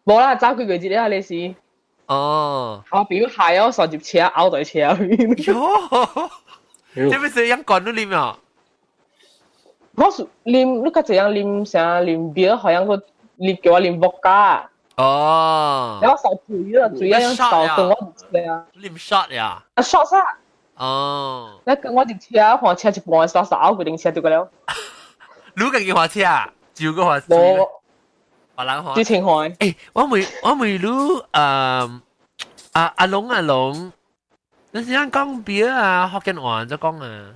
無啦，早幾個月啊，你是。哦。我朋友害我上入車，拗台車。喲。這不是養管都啉啊？我是啉，你較濟人啉啥啉啤，好像個啉叫我啉伏加。哦。然後受醉啦，醉啊，受等我入車啊。啉 shot 呀？啊 shot 啥？哦。你跟我入車，看車一半，煞煞拗決定車就個了。你家己駛車啊？照個駛車。無。別人駛。之前看。欸，我問你，阿龍阿龍。你是咱講啤啊，福建話怎講啊？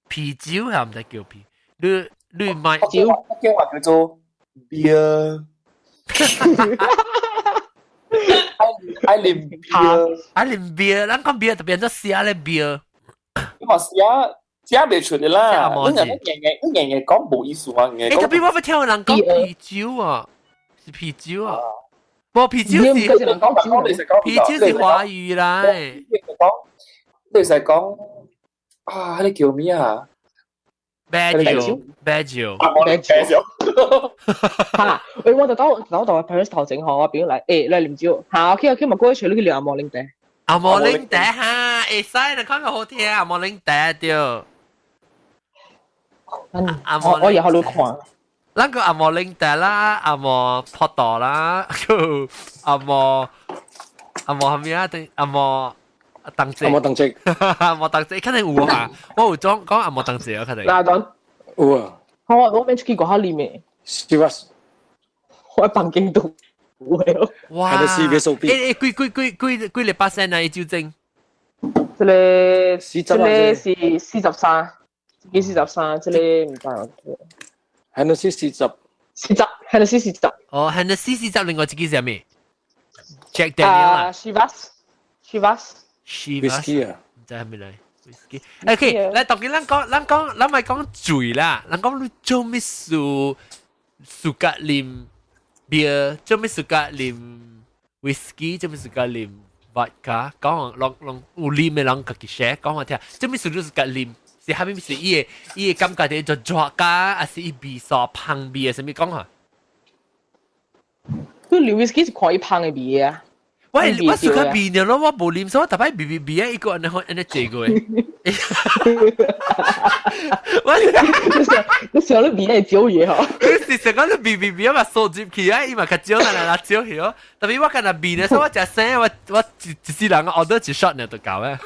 啤酒係毋知叫啤，你買酒，福建話叫做 beer。愛啉 beer，愛啉 beer，咱講 beer 就變做寫咧 beer。你嘛寫寫袂出的啦，你硬硬講無意思啊！欸，特別我欲聽有人講啤酒啊，是啤酒啊。無啤酒是啤酒是華語啦。你是講啊？你叫咩啊？啤酒，啤酒，啤酒。嚇！喂，我就到 parents 頭前嗬，我表嚟，欸，來啉酒。嚇，OK OK，嘛過去你去啉阿摩檸茶。阿摩檸茶哈，會使你看個好聽，阿摩檸茶對。阿摩，我以後都看。咱個阿摩檸茶啦，阿摩葡萄啦，阿摩係咩啊？定阿摩當節？阿摩當節，阿摩當節，肯定有啊！我有講講阿摩當節啊，肯定。嗱，講有啊。我免出去外口啉的。是吧？我喺房間度有的。哇！欸欸，幾幾幾幾幾禮拜先啊？酒精？這個是43，這個43，這個毋知。 Hennessy 40，40，Hennessy 40。哦，Hennessy 40，另外一支是咩？Jack Daniel 啊。 Chivas，Chivas。 Whisky 啊。毋知係咩嚟？Whisky。OK，來，當然咱講，咱講，咱莫講醉啦，咱講你做咩事？暑假啉 beer，做咩暑假啉 whisky，做咩暑假啉 vodka？講攏攏有啉的人家己 share，講我聽，做咩事你暑假啉？是蝦米是伊個感覺佇就抓加，還是伊味素香味啊？啥物講下？佢啉 whisky 是看伊香的味啊。我暑假味了咯，我無啉，所以我逐擺味味味啊，伊個按呢按呢坐過。我你想你味係酒嘢嗬？你是想講你味味味啊嘛，收入去啊，伊嘛較少啦啦少去哦。特別我干焦味呢，所以我食生，我一世人 order 一 shot 呢就夠啊。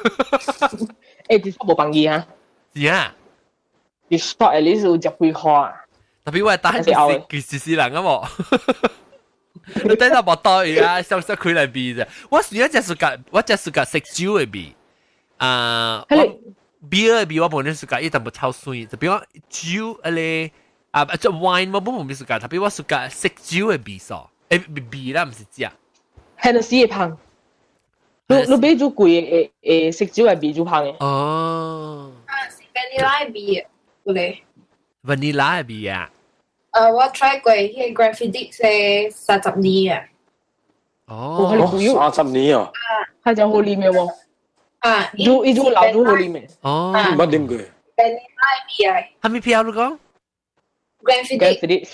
欸，一 shot 無便宜啊。是啊，一 shot at least 有10幾塊。特別我單是一世人啊無。你等下無多伊啊，小小開來味啫。我雖然只是甲，我只是甲食酒的味。啊，我 beer 的味我無恁 suka，伊淡薄臭酸。就比如講酒啊咧，啊，這 wine 我無冇 suka，特別我 suka 食酒的味素，欸味啦，毋是食。 Hennessy 的香。你你買做貴嘅會食酒係味做香嘅。哦。啊，是 vanilla 味，有咧。 vanilla 味啊？我 try 過，彼個 Glenfiddich 是30年啊。哦，30年啊！係就好啉嘅喎。啊，伊做老做好啉嘅。哦，捌啉過。 vanilla 味啊。係咪票你講？Glenfiddich。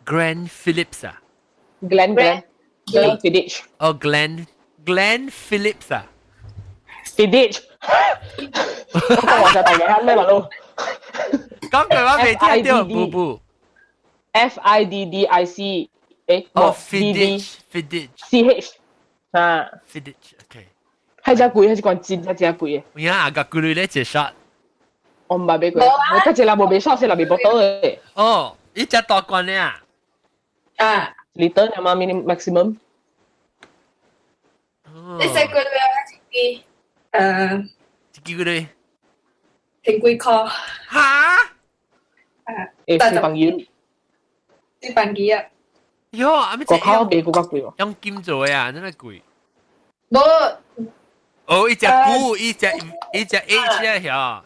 Grand Phillips 啊？Glen Glen Glenfiddich。哦，Glen Glen Phillips 啊？Fiddich。我講話就大家咩話咯？講句話未聽到，布布。 F I D D I C，誒，哦，Fiddich Fiddich C H 啊，Fiddich，OK。係隻貴，係隻罐真真正貴嘅。呀，個貴咧一 shot。我唔係俾佢，我得隻啦，無俾 shot，是啦，未博到嘅。哦，一隻大罐咧啊？啊， liter 係嘛 minimum maximum。你食過咧？一支，一支幾鐳？千幾塊。嚇？啊！誒，小朋友。小朋友啊！喲，阿咩？國口比較貴喎。用金做嘅啊，真係貴。無。哦，一隻股，一隻一隻 H 啊，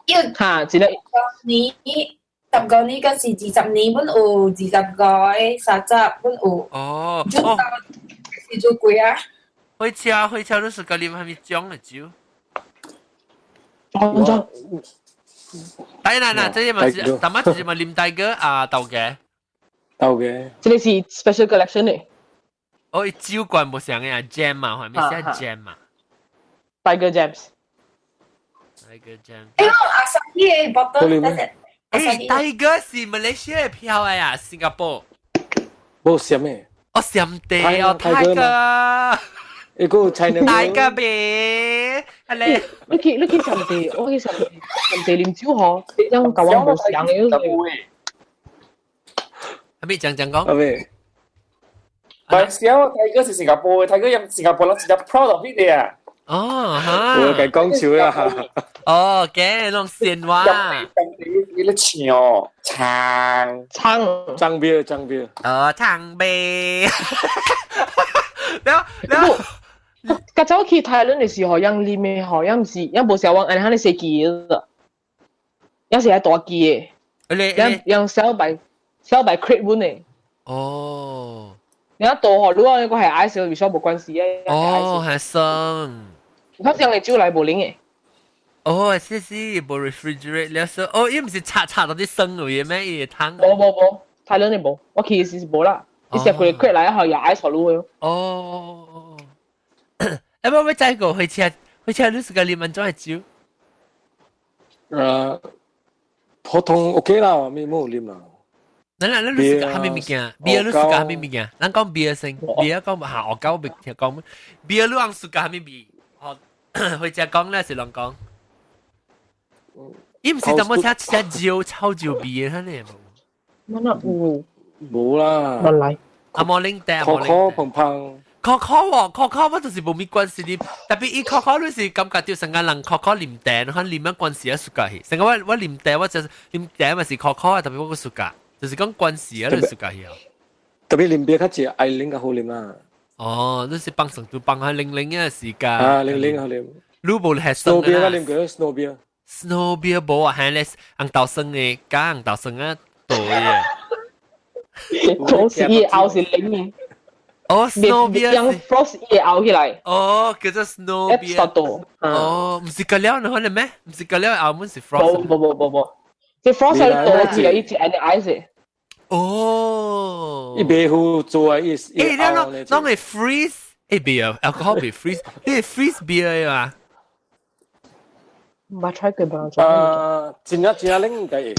要嚇，真係。年10個年嗰時20年本有20個，30本有。哦。哦。是做貴啊！火車火車都是個啉係咪醬嘅酒？裝裝。但係嗱，這個嘛是，大媽就是嘛啉大個啊豆嘅。豆嘅。這個是 special collection 嘅。哦，酒罐無相嘅啊，jam 嘛，係咪寫 jam 嘛？Tiger Jams。 Tiger Jam。誒，我阿三嘅 bottle，誒，Tiger 是馬來西亞票嘅啊，新加坡。冇啥咩？哦，暹地哦，Tiger。一個 China。 Tiger 別，阿咧。你去暹地，我去暹地，暹地啉酒嗬，樣舊我冇想嘅。阿咩講講講？阿咩？馬來西亞 Tiger 是新加坡嘅，Tiger 用新加坡人真正 proud of 呢啲啊。哦，哈。我計講笑啦。哦，嘅，攏鮮話。你咧唱唱唱張標張標。哦，唱啤。了了。較早去泰倫嘅時候，樣啉嘅吼，樣毋是，樣無小往按呢款細機的，樣是愛大機的。樣樣 sell by crate 本的。哦。你一倒吼，如果那個係 ice，與小無關係啊。哦，係生。我上嚟酒來無冷嘅。哦，是是，無 refrigerate 了說，哦，伊毋是插插到啲生嘅咩？伊湯。無無無，泰倫嘅無，我去時是無啦。你食過 crate 來後也 ice 落去。哦。誒，我要再個火車，火車你是個啉安怎嘅酒？普通 OK 啦，咩冇啉啦。咱咱你是個蝦米物件？beer 你是個蝦米物件？咱講 beer 先，beer 講下我講未聽講。beer 你講是個蝦米味？好，火車講咧是啷講？伊毋是怎麼寫寫酒臭酒味嘅，呢？乜那有？冇啦。冇來。阿摩拎茶，可可胖胖。可可喎，可可我就是無咪關係哩，特別伊可可你是感覺到成個人可可啉茶，你看啉乜關係啊？暑假去，成個我我啉茶，我就啉茶嘛是可可啊，特別我個暑假，就是講關係啊，你暑假去啊。特別啉啤較濟愛啉較好啉啊。哦，你是幫成都幫下零零嘅時間。啊，零零好啉。你無係 Snow beer 較啉過 Snow beer。 Snow beer 無啊，係咧紅豆酸嘅，加紅豆酸啊，多嘅。都是伊後是冷嘅。哦，snow beer 用 frost 伊熬起來。哦，叫做 snow beer。度。哦，唔是個料，你可能咩？唔是個料，澳門是 frost。無無無無，這 frost 係多字啊，伊一按 ice。哦。伊袂好做啊，伊。誒，你攏攏會 freeze？誒，beer alcohol 袂 freeze，你係 freeze beer 啊？冇 try 過吧？啊，真正真正冷應該會。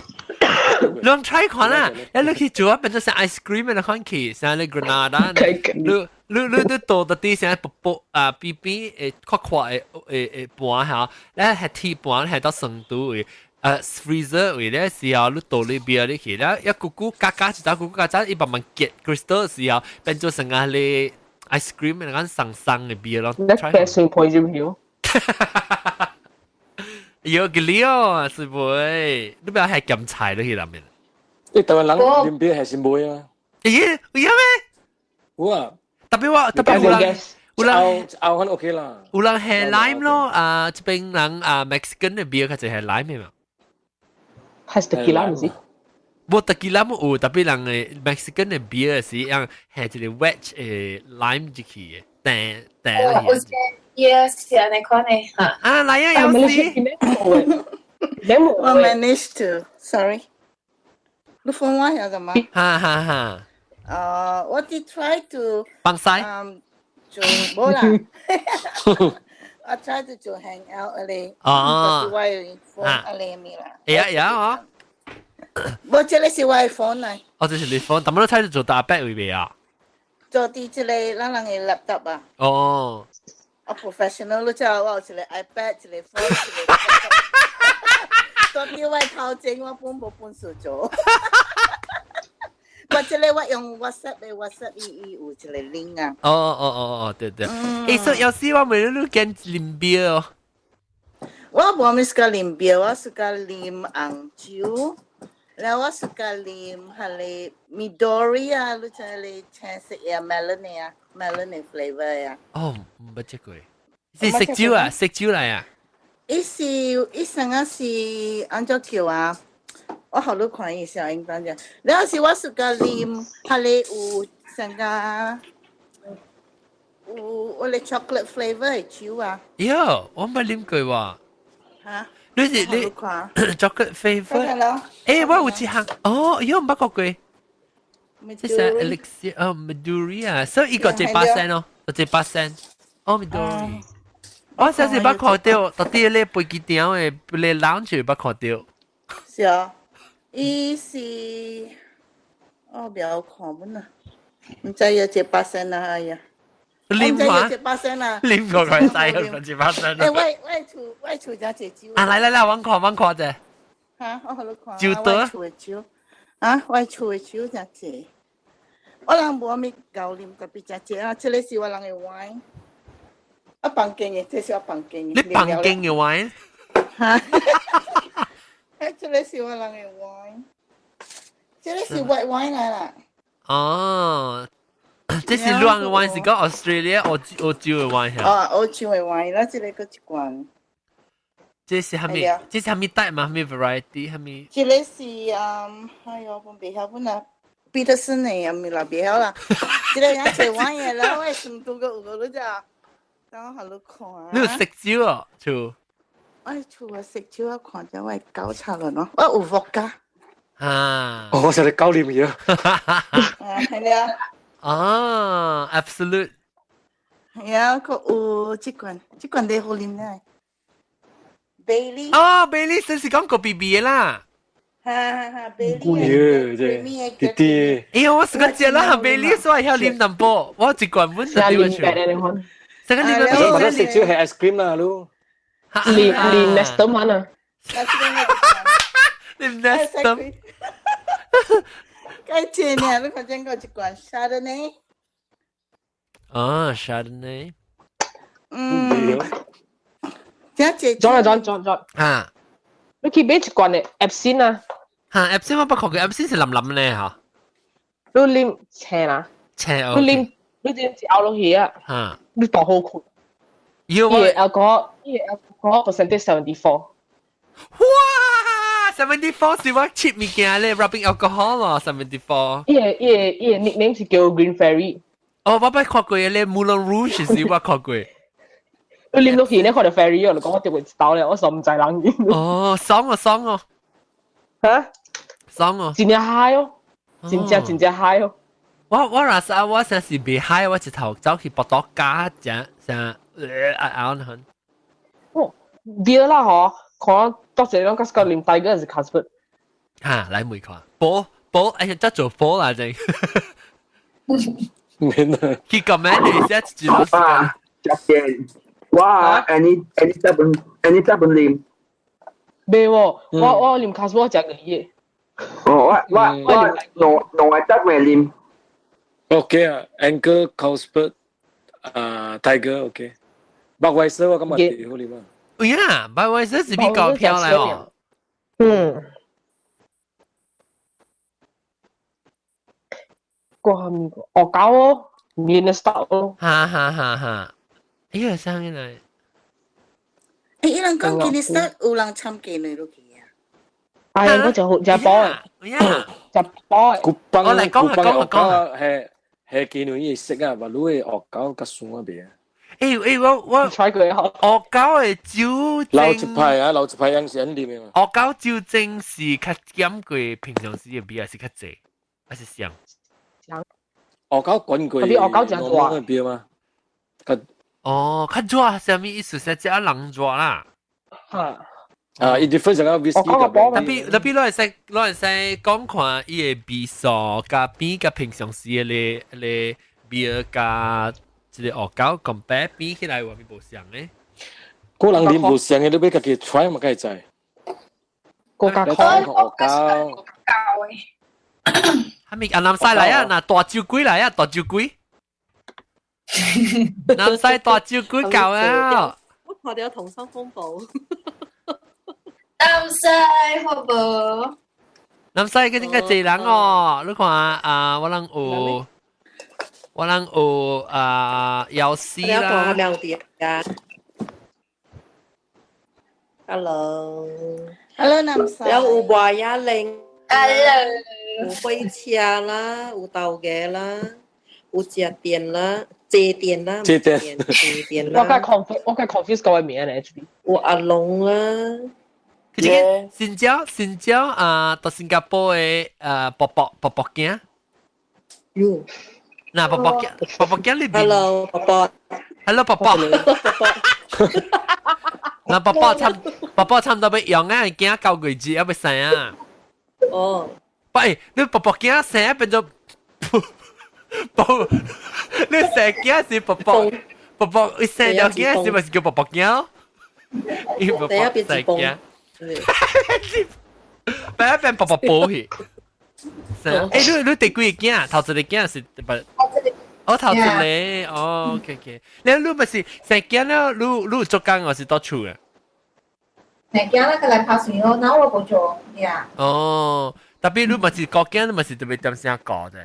攏 try 看啦，一你去做啊，變做成 ice cream 嘅款去，成你 Granada，你你你你倒到啲成薄薄啊，邊邊會闊闊嘅會會盤嚇，你係鐵盤係到成都位，freezer 位咧時候，你倒你 beer 你去，咧一咕咕加加一隻咕咕加加，伊慢慢結 crystal 時候，變做成啊你 ice cream 嘅嗰種生嘅 beer 咯。你白水配入去。有個料啊，是唔會？你不要係鹹菜落去裏面。你台灣人啉啤還是袂啊？咦，有咩？有啊。特別我特別有人，有人拗可能 OK 啦。有人係 lime 咯，啊，這邊人啊 Mexican 嘅 beer 較濟係 lime 嘅嘛。係 tequila 唔是？無 tequila 冇有，特別人嘅 Mexican 嘅 beer 是樣係一個 wedge 嘅 lime 入去嘅，淡淡。有 yes 是按呢款的哈。啊，來啊，有時。我 manage to sorry。你 phone 我係什麼？哈哈哈。我哋 try to 放屎。做無啦。我 try to 做 hang out 啊咧。哦。就是我的 phone 啊咧咪啦。會啊會啊哦。無，這個是我的 phone 嚟。哦，這是你 phone，但係你睇做大白位未啊？做佇這個咱人的 laptop 啊。哦。我 professional 你知我有一個 iPad，一個 phone，一個 laptop。到底我頭前我本無本事做。我這個我用 WhatsApp 的 WhatsApp 伊伊有一個 link 啊。哦哦哦哦，對對。欸，所以有時我每日都見啉 beer 哦。我無咪 suka 啉 beer，我 suka 啉紅酒。然後我 suka 啉彼个 Midori 啊，你知個青色嘅 melon 啊，melon 的 flavor 啊。哦，毋捌食過。是色酒啊，色酒來啊。伊是伊啥個是按怎叫啊？我予你看伊小英等陣。然後是我 suka 啉，彼个有啥個有我個 chocolate flavor 的酒啊。喲，我毋捌啉過喎。嚇？你是你 chocolate flavor？欸，我有一項，哦，喲，毋捌看過。這是 Elixir 哦，Midori 啊，所以伊個1%哦，1%。哦，Midori。我上次捌看到，到底咧飛機場的咧 lounge 捌看到。是啊，伊是，我袂曉看本啊，毋知有1%啊，哎呀。啉嘛？1%啊！啉過佢知1%。欸，我厝真濟酒。啊，來來來，阮看阮看者。哈，我予你看。酒多。我厝的酒，啊，我厝的酒真濟。我人無啥物𠢕啉，特別真濟啊！這个是我人的 wine。我房間的，這是我房間的。你房間的 wine？哈。欸，這个是我人的 wine。這个是 white wine 來啦。哦。這是亂的 wine，是講 Australia 澳澳洲的 wine 哦，澳洲的 wine，咱這個閣一罐。這是啥物？這是啥物 type 嘛？啥物 variety？啥物？這個是嗯，哎喲，我袂曉本啊，彼得森的，也毋啦，袂曉啦。這個也是 wine 的，然後我算拄閣有個你知？等我予你看。你有食酒哦，厝？我厝啊，食酒啊，看者我搞錯了喏，我有伏加。啊！哦，我成日搞啉嘢。啊，係啊。啊，Absolut。係啊，閣有這罐，這罐你好啉咧。Bailey。哦，Bailey 就是講個 BB 的啦。哈哈哈，Bailey。耶，這弟弟。哎呀，我是個食啦，Bailey 所以曉啉淡薄，我一罐本就對住。這個啉個，我食酒係 ice cream 啦，嚕。啉啉 Nestum 啊。啉 Nestum。該這呢，你看見過一罐 Chardonnay。啊，Chardonnay。嗯。這這。裝啊裝裝裝。啊。你去買一罐的 Absinthe 啊？哈，Absinthe 我捌看過，Absinthe 是腍腍咧嚇。你啉青啦。青哦。你啉，你啉一咬落去啊。哈。你大好困。伊個 alcohol，伊個 alcohol percentage 74。哇，74是我 cheap 物件咧，rubbing alcohol 咯，74。伊個 nickname 是叫 Green Fairy。哦，我捌看過咧，Moulin Rouge 是我看過。你啉落去咧，看到 fairy 哦，你講我掉一刀咧，我實毋知人飲。哦，爽哦，爽哦。嚇？爽哦。真正 high 哦，真正真正 high 哦。我若是我成是袂 high，我一頭走去跋倒加食食，啊啊很。哦，beer 啦嗬，看到這種個啉 Tiger 是 Carlsberg。嚇，來問看，波波，哎呀，這做波啦正。免啊。佢 comment 你寫一段時間。食見，我 any 這本 any 這本啉。未喎，我啉 Carlsberg 食個嘢。哦，我兩兩個得未啉。 OK 啊，Anchor Carlsberg 啊，Tiger OK。Budweiser 我感覺幾好啉啊。哎呀，Budweiser 是比較漂亮哦。嗯。過下面個哦搞哦。Guinness Stout 咯。哈哈哈哈！哎呀，啥物來？欸，伊人講 Guinness Stout 有人參雞卵落去啊？哎，我就好食飽啊，食飽。古邦我來講下古邦講下講下係係雞卵伊食啊，但你會惡搞較酸啊別。欸欸，我 try 過好。惡搞的酒老一精，派啊，老一派人是按啉的嘛。惡搞酒精是較減過平常時的比，還是較濟，還是像？惡搞滾過，特別惡搞真大的比嘛。較哦，較熱啥物意思？是食人熱啦。嚇。啊，伊 different 成個 whisky 特別特別，你會使講看伊的味素佮比佮平常時的咧咧 beer 佮這個惡搞 compare 比起來有啥物無相咧？個人啉無相的，你欲家己 try 嘛，會知。個較你 try 惡搞。係咪啊？南西來啊！嗱，大酒鬼來啊！大酒鬼，南西大酒鬼夠啊！我看到溏心風暴。南西好無？南西佢應該濟人哦，你看啊，我人有啊，藥師啦。兩點啊。Hello。 Hello，南西。有華亞玲。 Hello。有火車啦，有豆芽啦，有食店啦，坐店啦，坐店，坐店啦。我較 confuse 各位名咧，有阿龍啦。佢這個新椒新椒啊，到新加坡的啊，伯伯伯伯囝。喲。嗱，伯伯囝，伯伯囝裏邊。 Hello，伯伯。 Hello，伯伯。嗱，伯伯差唔多欲用啊，囝9個月猶欲生啊。哦。喂，你伯伯囝生變做，伯，你生囝是伯伯，伯伯伊生條囝是咪是叫伯伯囝？伊伯伯生囝。變變伯伯寶去。欸，你第幾個囝？頭一個囝是不？哦，頭一個，哦，OK OK。你咪是生囝了？你做工還是佇厝啊？生囝啦，佢來拍算咯，那我無做呀。哦，特別你咪是顧囝，你咪是特別點聲顧的。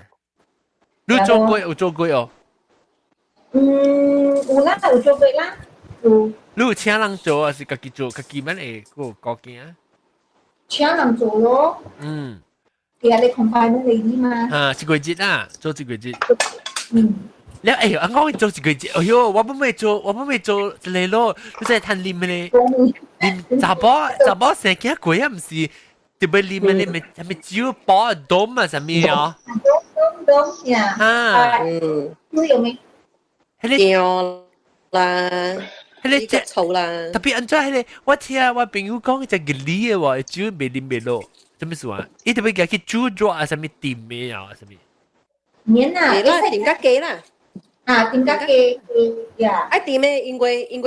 你做過有做過哦？嗯，有啦，有做過啦，有。你有請人做還是家己做？家己免會顧顧囝？請人做咯。對啊，你 confinement lady 嘛。啊，一個月啊，做一個月。嗯。了哎呦，我做一個月，哎呦，我不會做，我不會做一個咯，你真係趁啉咧，啉查某查某生囝過啊，毋是特別啉的，啉啥物酒包冬啊，啥物啊？冬冬呀。啊。嗯。你有沒？迄個啦。彼個醋啦。特別按怎彼個，我聽我朋友講，隻熱的喎，酒袂啉袂落，啥物事啊？伊特別共去煮熱啊，啥物甜的啊，啥物？免啊，啦，甜較低啦。啊，甜較低呀。愛甜的，因為你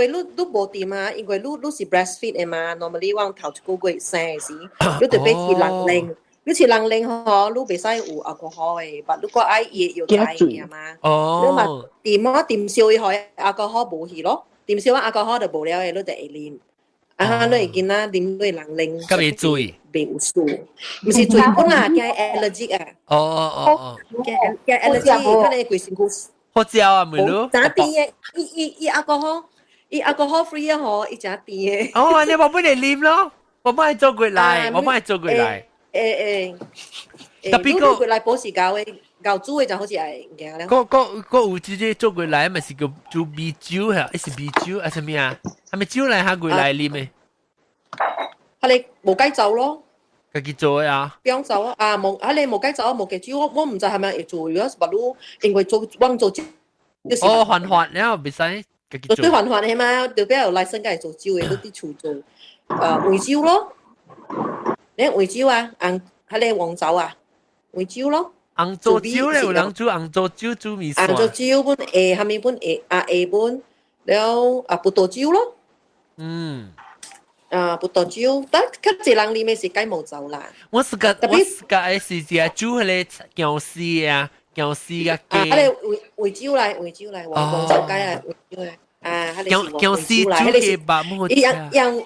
無甜啊，因為你是 breastfeed 的嘛，normally 我頭一個月生的時，你特別是人奶，你是人奶吼，你袂使有 alcohol 的，但你閣愛伊藥劑嘅嘛。哦。你嘛甜我甜少伊予 alcohol 無去咯，甜少 alcohol 就無了的，你就會啉。啊，你會見啦，啉你人奶。佮袂醉。袂有事，毋是醉本啊，驚 allergic 啊。哦哦哦哦。驚驚 allergic，可能規身軀。好食啊，妹女。真甜的，伊伊伊 alcohol，伊 alcohol free 啊吼，伊真甜的。哦，你我本來啉咯，我幫你做過來，我幫你做過來。欸欸。特別個過來保時搞的，搞煮的就好似係驚了。個個個有這個做過來，咪是叫做米酒嚇，是米酒啊？啥物啊？係咪酒來下過來啉的？係你無雞酒咯。家己做的啊？啤酒啊，啊無，啊你無雞酒無雞酒，我毋知係咪會做，如果是你因為做往做酒，哦，犯法了，袂使家己做。對犯法的嘛，就比較有來生家己做酒的，你佇厝做，黃酒咯，你黃酒啊，紅，彼個黃酒啊，黃酒咯。紅糟酒咧，有人煮紅糟酒煮麵線。紅糟酒本下，蝦米本下啊下本，了啊葡萄酒咯。啊，葡萄酒，但較濟人啉的是雞毛酒啦。我是個，我是個是食煮彼個薑絲啊，薑絲啊雞。啊，彼個黃酒來，黃酒來，黃黃酒雞來，黃酒來。啊，彼個是薑絲煮雞肉冇好食。伊樣樣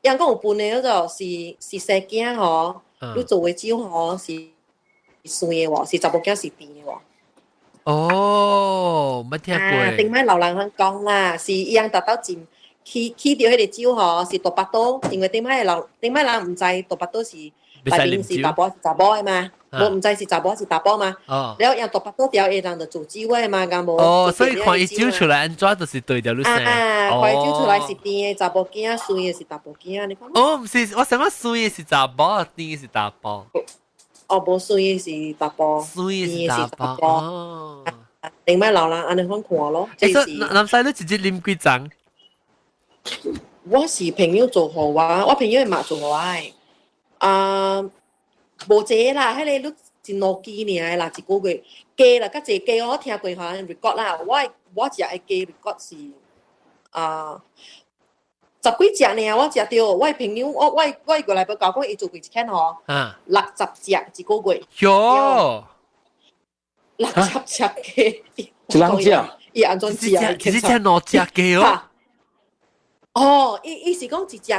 樣講有分的，嗰個是是生囝吼，你做的酒吼是酸的喎，是查某囝是甜的喎。哦，冇聽過。頂擺老人講啦，是伊樣達到真去去著彼个酒吼，是大腹肚，因為頂擺老頂擺人毋知大腹肚是內面是查埔是查某的嘛，無毋知是查某是查埔嘛。了用大腹肚調，會人就做酒的嘛，敢無？哦，所以看伊酒出來按怎就是對著你生。啊，看伊酒出來是甜的查某囝，酸的是查埔囝，你看。哦，毋是，我想講酸的是查某，甜的是查埔。哦，無酸的是查埔，酸的是查埔。哦。頂擺老人按呢款看咯。欸，所以南西你一日啉幾盅？我是朋友做予我，我朋友嘛做予我的。啊，無濟啦，彼个你一兩支爾啦，一個月加啦，較濟加我聽過吼 record 啦，我我食的雞 record 是啊十幾隻爾，我食著，我的朋友我我我過來報告講，伊做過一間吼，60隻一個月。喲， 60隻雞，一人食？伊按怎食？一隻兩隻雞哦。哦，伊伊是講一隻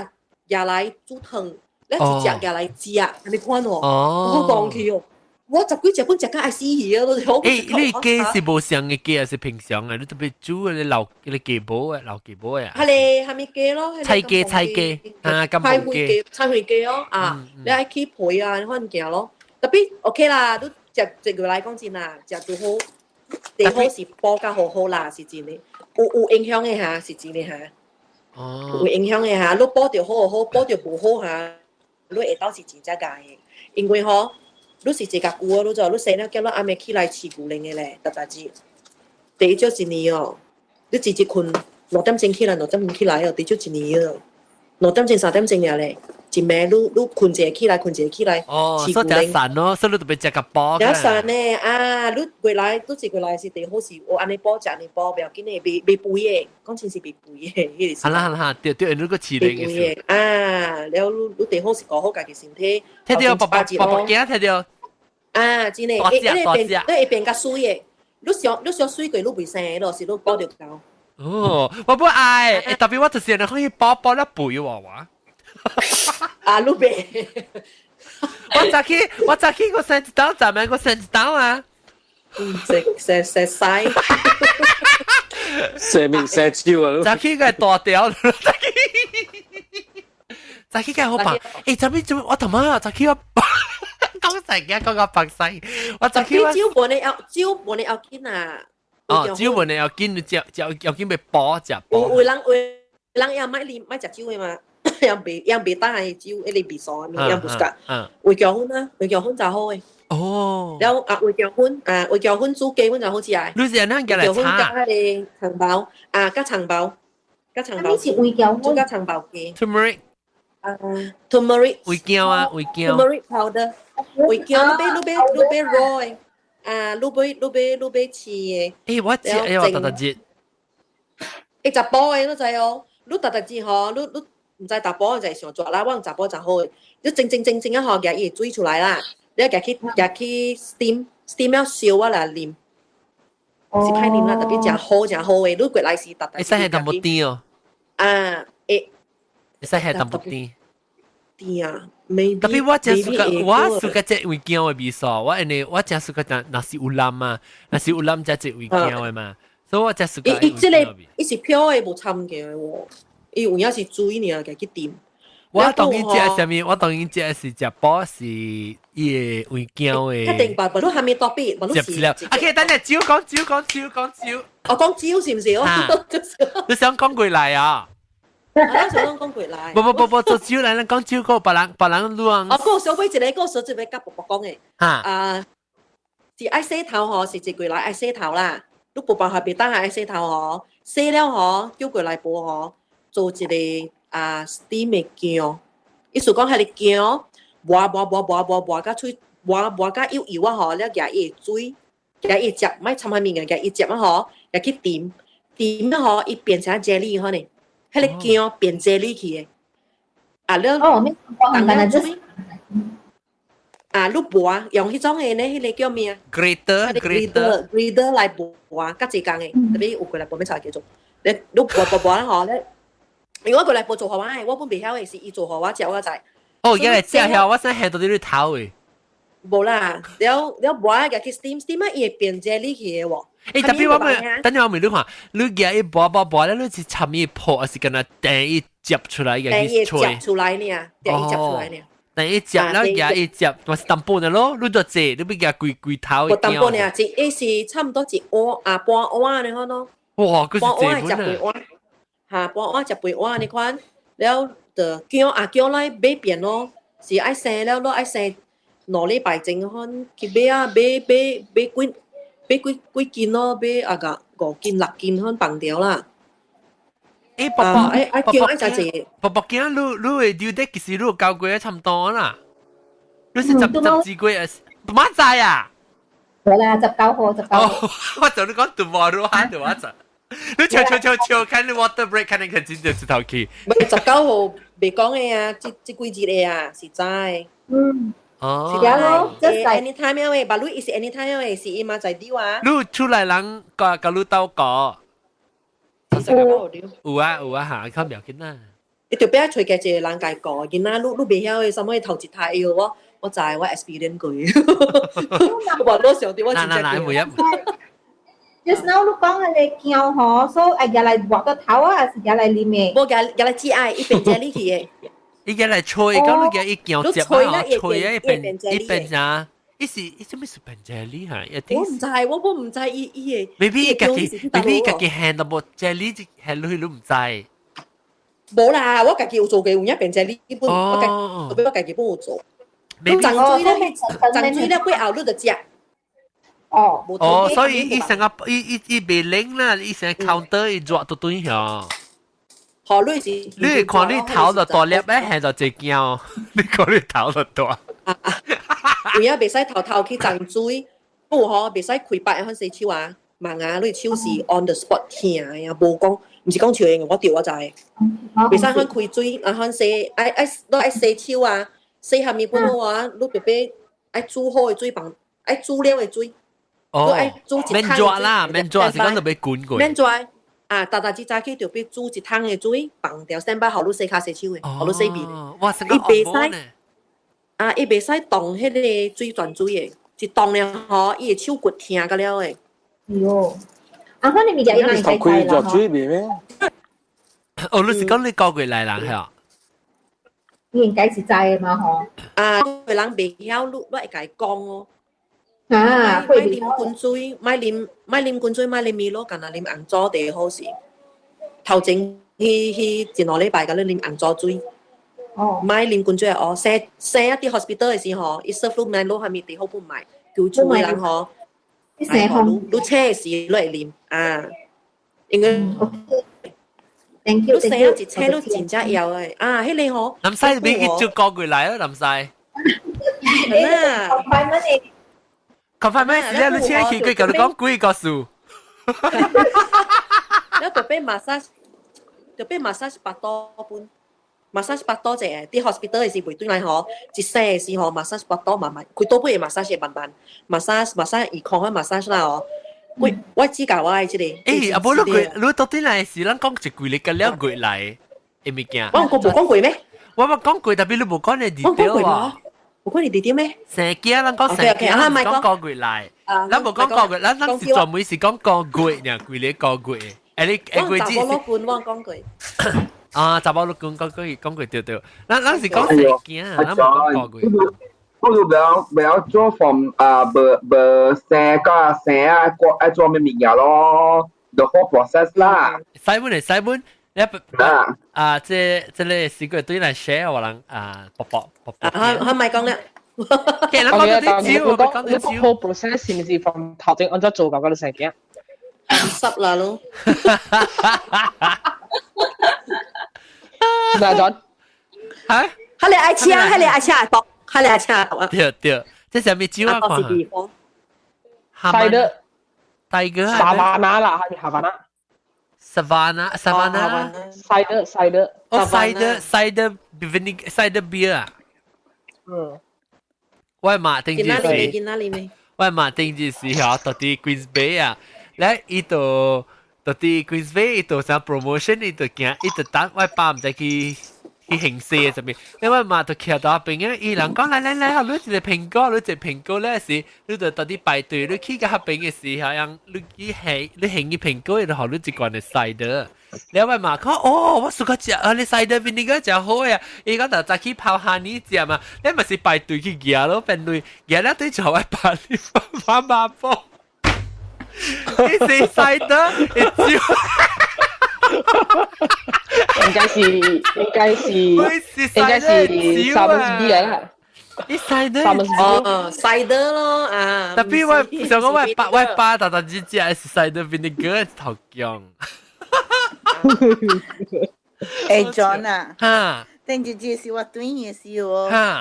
舉來煮湯。你一隻舉來食，按呢款哦，我講去哦，我十幾隻本食甲愛死去啊！都欸，你雞是無相的雞還是平常的？你特別煮的老那個雞母的，老雞母的啊？彼个啥物雞咯？菜雞菜雞啊，金毛雞。菜花雞哦，啊，你愛去皮啊，你款物件咯。特別 OK 啦，你食一個來講真啦，食拄好，最好是補甲好好啦，是真的，有有影響的哈，是真的哈。哦。有影響的哈，你補著好好，補著無好哈。你下晝是真正共的，因為吼，你是坐較久啊，你就你生了囝，你暗暝起來飼牛奶的咧，逐逐日，第一少一年哦，你直直睏2點鐘起來，2點鐘起來哦，至少一年哦，2點鐘3點鐘爾咧，一暝你你睏一下起來，睏一下起來，哦，所以誠散咯，所以你特別食較飽。誠散呢啊！你過來，你一過來是第好是，我按呢補食按呢補，袂要緊的，袂袂肥的，講真是袂肥的，彼個是。好啦好啦，對對，你個飼奶的事。啊，了你你第好是顧好家己身體。睇著爸爸爸爸囝睇著。啊，真的，伊伊會變，你會變較媠的。你想你想媠過，你袂生的咯，是你補著夠。哦，我不愛，特別我就是可以飽飽了肥娃娃。啊，你袂。我早起，我早起我生一刀，咱們我生一刀啊。食食食屎。生面生酒啊！早起個大條，早起，早起個好棒。欸，咱們做我他媽啊！早起我講晒嘅，講個白晒。我早起我。酒無呢要酒無呢要緊啊。哦，酒無呢要緊，食食要緊欲補食補。有人有人也愛啉愛食酒的嘛？也袂也袂當係酒，彼个味素啊，也無 suka。茴香粉啊，茴香粉就好的。哦。了啊，茴香粉啊，茴香粉煮雞粉就好食的。你是按怎來炒？茴香粉佮彼个蔥包啊，佮蔥包，佮蔥包。是茴香粉。煮佮蔥包雞。 Turmeric。啊，turmeric。茴香啊，茴香。 turmeric powder。茴香你買你買你買 raw 的，啊，你買你買你買生的。欸，我食，欸，我逐逐日。會食補的，你知哦？你逐逐日吼，你你。毋知查埔就會上熱啦，我查埔真好的，你蒸蒸蒸蒸啊吼，舉伊會水出來啦，你舉去舉去 steam steam 了燒啊來啉，是歹啉啦，特別誠好誠好的，你過來時逐逐。會使下淡薄甜哦。啊，會。會使下淡薄甜。甜啊，maybe。特別我誠 suka，我 suka 這茴香的味素，我因為我誠 suka 若若是有攬啊，若是有攬才這茴香的嘛，所以我誠 suka。伊伊這个伊是飄的無摻嘅喎。伊有影是水爾，共去浸。我當然食啥物？我當然食是食飽是伊个茴香的。一定吧，無你蝦米多比，無你是。 OK，等下酒講酒講酒講酒。我講酒是毋是？你想講過來啊？我想講過來。無無無無，做酒來，咱講酒個別人別人攏。我講小尾一个，講小一個佮婆婆講的。啊，是愛洗頭吼，是一過來愛洗頭啦。你無辦法袂當愛洗頭吼，洗了吼，叫過來婆吼。做一个啊 steam 的薑，意思講彼个薑磨磨磨磨磨磨甲喙磨磨甲油油啊吼，了舉伊的水，舉伊汁，莫摻啥物件，舉伊汁啊吼，舉去甜，甜啊吼，伊變成 jelly 可能，彼个薑變 jelly 去的。啊，了，當然水，啊，你磨用彼種的呢，彼个叫咩啊？Grater，grater，grater 來磨，較濟工的，特別有過來磨欲炒叫做，你你磨磨磨啦吼，你。因為我過來無做予我的，我本袂曉的，是伊做予我食，我才。哦，原來食曉，我先下到你頭的。無啦，了了無啊，去 steam steam 啊，伊會變啫喱去的喎。欸，特別我問，等陣我問你看，你夾伊磨磨磨咧，你是摻伊泡，還是敢若掟伊接出來嘅去吹？接出來呢，掟伊接出來呢。掟伊接，了夾伊接，嘛是淡薄呢咯，你就坐，你欲夾規規頭。無淡薄呢，一伊是差唔多一碗啊，半碗呢款咯。哇，閣是半碗食半碗，哈，半碗食半碗呢款，了就薑啊薑來買變咯，是愛生了，你愛生2禮拜前款去買啊，買買買幾買幾幾斤咯，買啊個5斤6斤款放掉啦。欸，伯伯，愛愛薑愛食濟。伯伯囝，你你會丟得其實你有交過差唔多啦。你是十十幾個月，馬仔啊？好啦，19號，19號。我就你講 tomorrow 哈，就我就。你笑笑笑笑，看你 water break，看你看真就一頭去。唔係19號未講的啊，這這幾日的啊，是知。哦。是咯，這 anytime 的，把你是 anytime 的，是伊嘛在丟啊。你出來人個個你鬥個。有啊有啊嚇，較袂要緊啦。你特別揣家一個人家教，囡仔你你袂曉的，啥物頭一胎喲，我我知我 experience 過。我話攞上啲我真正。嗱嗱嗱， Just now 你講彼个薑吼，所以愛夾來磨個頭啊，還是夾來啉的？無夾夾來煮愛，伊變啫喱去的。伊夾來吹，講你夾伊薑接啊，吹啊，伊變伊變啥？伊是伊啥物是變啫喱哈？我毋知，我我毋知伊伊個。 maybe 伊家己，maybe 伊家己現淡薄啫喱，現落去你毋知。無啦，我家己有做過，有影變啫喱本，我家我家己本有做。你浸水咧，浸水咧過後你就食。哦，哦，所以伊成個伊伊伊袂冷啦，伊成個 counter 伊熱都對遐。好，你是你看你頭就大粒咧，係就一驚，你看你頭就大。有影袂使頭頭去浸水，不吼袂使開白款洗手啊，盲啊，你手是 on the spot 疼啊，無講，毋是講笑的，我對我知。袂使款開水，啊款洗，愛愛都愛洗手啊，洗下面本好啊，你特別愛煮好的水放，愛煮了的水。哦，免熱啦，免熱是講就欲滾過。免熱啊！逐逐日早起就欲煮一桶的水，放掉先擺，予你洗跤洗手的，予你洗面。哇！伊袂使啊！伊袂使動彼个水泉水的，一動了吼，伊的手骨疼甲了的。喲，啊，反正物件伊人頭開熱水袂咩？哦，你是講你高過來人係啊？應該是知的嘛吼。啊，個人袂曉，你你會共伊講哦。啊，莫啉滾水，莫啉莫啉滾水，莫啉米露，干焦啉紅棗茶好勢。頭前彼彼一兩禮拜，共你啉紅棗水。哦。莫啉滾水哦，生生啊！佇 hospital 的時候，伊 serve 你米露蝦米茶好不買，求助的人吼。你生風。你請的時你會啉啊，因為。 Thank you。你生啊一請你真正枵的啊，彼个吼。南西欲去做個月來啊，南西。啊。 confirm 咩事啊？你請去佢共你講幾個數？你特別 massage，特別 massage 百多本，massage 百多隻，佇 hospital 的時袂轉來吼，一生的時候 massage 百多慢慢，開倒尾的 massage 會慢慢，massage massage 伊看看 massage 啦吼，我我只教我的這個。欸，啊無你過，你到底來是咱講一幾日個了月來的物件？我有無講過咩？我冇講過，特別你無講你 detail 啊。無講你 detail 咩？生囝咱講生囝，講個月來，咱無講個月，咱咱是專門是講個月爾，幾日個月。欸你欸月子。我查某老公我講過。啊，查某老公講過講過對對，咱咱是講生囝，咱無講個月。我都袂曉袂曉做 from 啊，無無生甲生啊，過愛做咩物件咯？The whole process 啦。使本嚟使本，你啊，這這个是個對來 share 我人啊，卜卜卜卜。啊，佢咪講啦。其實講到啲招，我講到招。whole process 是毋是從頭前按怎做到到你生囝？濕啦咯。哪陣？嚇？佢哋愛車，佢哋愛車毒，佢哋愛車毒啊！對對，這啥物酒啊？看。細的。大哥。沙瓦納啦，還是哈瓦那？ Savannah Savannah cider cider 哦 cider cider vinegar cider beer 啊。嗯。我嘛頂住是，見哪裡未？我嘛頂住是吼，到佇 Queens Bay 啊，咧伊就到佇 Queens Bay 伊就啥 promotion，伊就行，伊就等我爸毋知去去去行事上面，因為嘛就徛到邊嘅，伊人講來來來，你一個蘋果，你一個蘋果咧是，你就到底排隊，你去到彼邊嘅時候，樣你去行，你行去蘋果，就予你一罐的 cider。你話嘛講哦，我暑個食啊，你 cider vinegar 誠好呀，伊講就早起泡 honey 食嘛，你咪是排隊去夾咯，變類夾了對就愛把你媽媽寶，你是 cider，會酒。應該是應該是應該是 Somersby 啦。你 cider 哦，cider 咯啊。 Tapi 我想講我爸我爸特特只食是 cider vinegar 頭薑。欸 John 啊，哈，頂一日是我轉的時候，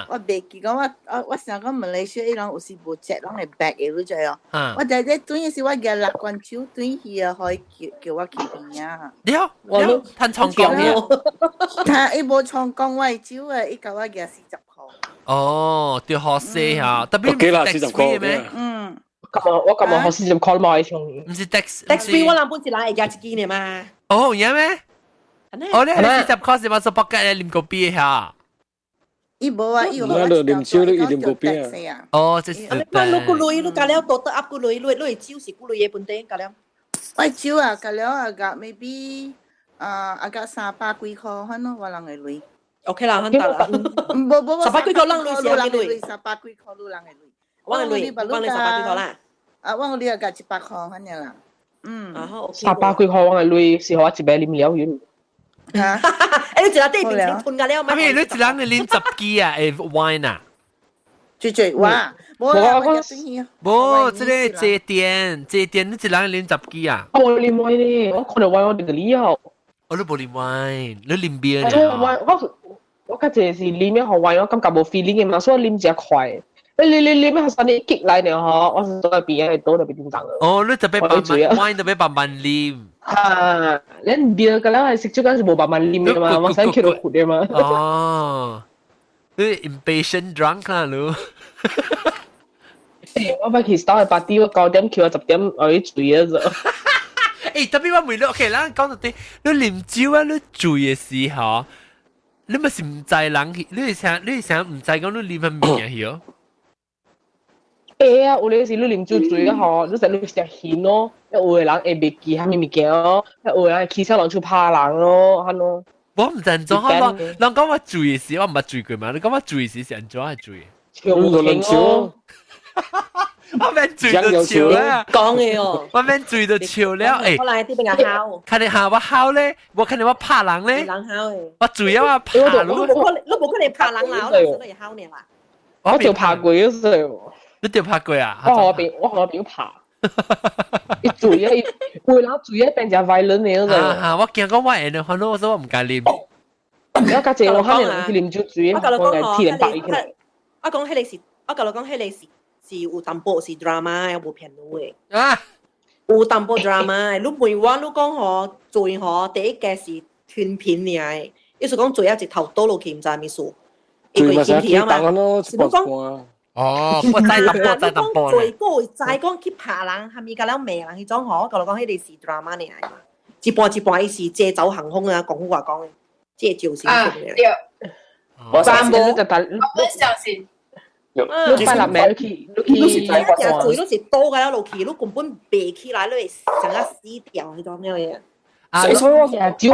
我袂記講我我我想講馬來西亞伊人有時無 check 攏會 bag 的，你知哦？我在這轉的時，我舉六罐酒轉去啊，予伊叫叫我去邊啊。了，我趁創講嘅，他伊無創講我的酒啊，伊共我舉40箍。哦，對，好勢嚇，特別幾啦40箍咩？嗯。今日我今日學40箍買上。毋是 tax tax free，我人本一人會舉一支呢嘛。哦，有咩？哦，你係40箍是嘛？做百吉咧，啉個啤嚇。伊無啊，伊有我啉酒，你伊啉個啤啊。哦，這是。你你幾鐳，你加了多得壓幾鐳，你你酒是幾鐳的本地加了？我酒啊，加了啊，加 maybe 啊，啊加300幾箍，反正我人的鐳。 OK 啦，很得啦。無無無， 300幾箍人鐳是幾鐳？300幾箍你人的鐳。我的鐳，我的300幾箍啦。啊，我你也加100箍，反正啦。嗯。啊好。 300幾箍我的鐳是予我一擺啉了完。嚇！欸，你一人對面先吞個了嘛？阿你一人你啉10支啊？欸，wine 啊？最最我，無啦，我無，這個這店這店你一人啉10支啊？我無啉 wine 呢，我看著 wine 我就了。我都無啉 wine，你啉 beer 呢？我我較濟是啉了予 wine，我感覺無 feeling 的嘛，所以啉誠快。你你你啉了予你激來呢吼，我是坐喺邊仔倒就變叮當。哦，你特別慢慢 wine 特別慢慢啉。啊，咱 beer 個了係食酒嗰時無慢慢啉的嘛，我使去到苦的嘛。哦，你 impatient drunk 啦，你。我捌去 start party，我9點去，我10點我去醉啊就。欸，特別我問你，OK，咱講到底，你啉酒啊，你醉的時候，你咪是毋知人去，你是想毋知講你啉啥物件去哦？會啊，有咧是你啉酒醉啊吼，你實你食鹹咯，有的人會袂記啥物物件咯，有的人會起手攏手拍人咯，按囉。我毋知按怎，我人講我醉的時，我毋捌醉過嘛。你講我醉時是按怎會醉？笑咯。我免醉就笑啦。講的哦。我免醉就笑了，欸。我來這邊個看你下我吼咧，無看你我拍人咧。人吼的。我醉啊，我拍你。你無可能拍人啦，我只會吼你啦。我就拍過嗰時。你就拍過啊？我予我朋友拍。伊醉啊，伊有人醉啊變成 violent 的嗰種。啊，我驚講我會的，反正我說我毋敢啉。我較濟我可能去啉酒醉，我來鐵人白伊起來。我講彼個是，我共你講彼個是是有淡薄是 drama 的，無騙你的。啊！有淡薄 drama 的，你問我，你講吼醉吼，第一個是吞片爾的，意思講醉啊一頭倒落去，毋知啥物事，因為天氣啊嘛。是你講。哦，我知淡薄，知淡薄。醉過會知講去拍人，蝦米共了罵人彼種吼，我共你講彼個是 drama 爾，一半一半伊是借酒行兇啊，廣府話講的，借酒行兇的。對。我相信。我相信。你拜六暝去，你是醉，你是倒個了落去，你根本爬起來，你會成個死掉彼種樣的。啊，所以我只係做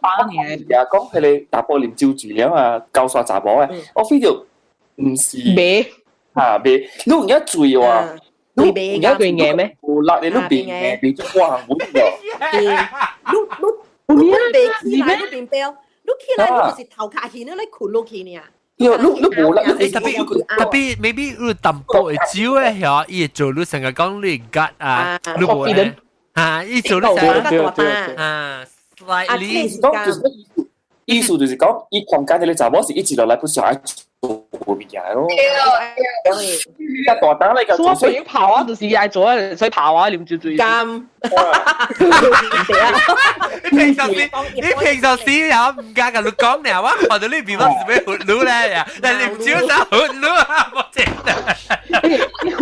把年，也講彼個查埔啉酒醉了啊，交煞查某的，我 feel 著毋是。袂。嚇袂，你有影醉話，你袂而家對硬咩？有力你你袂硬，袂做我行穩個。你你你袂起來，你變標，你起來你就是頭殼眩，你咧睏落去爾。你你無力，欸特別特別 maybe 你淡薄的酒的遐，伊會做你成個講你 gut 啊，你無咧？啊，伊做你成個啊，slightly 講就是意思就是講，伊框架這個查某是一直落來不是愛做物件咯。對。較大膽來個，所以跑啊，就是愛做啊，所以跑啊，啉酒醉。咁。你平常時，你平常時又毋敢共你講呢，我看到你面我是欲罰你咧呀，但啉酒就罰你啊，無真的。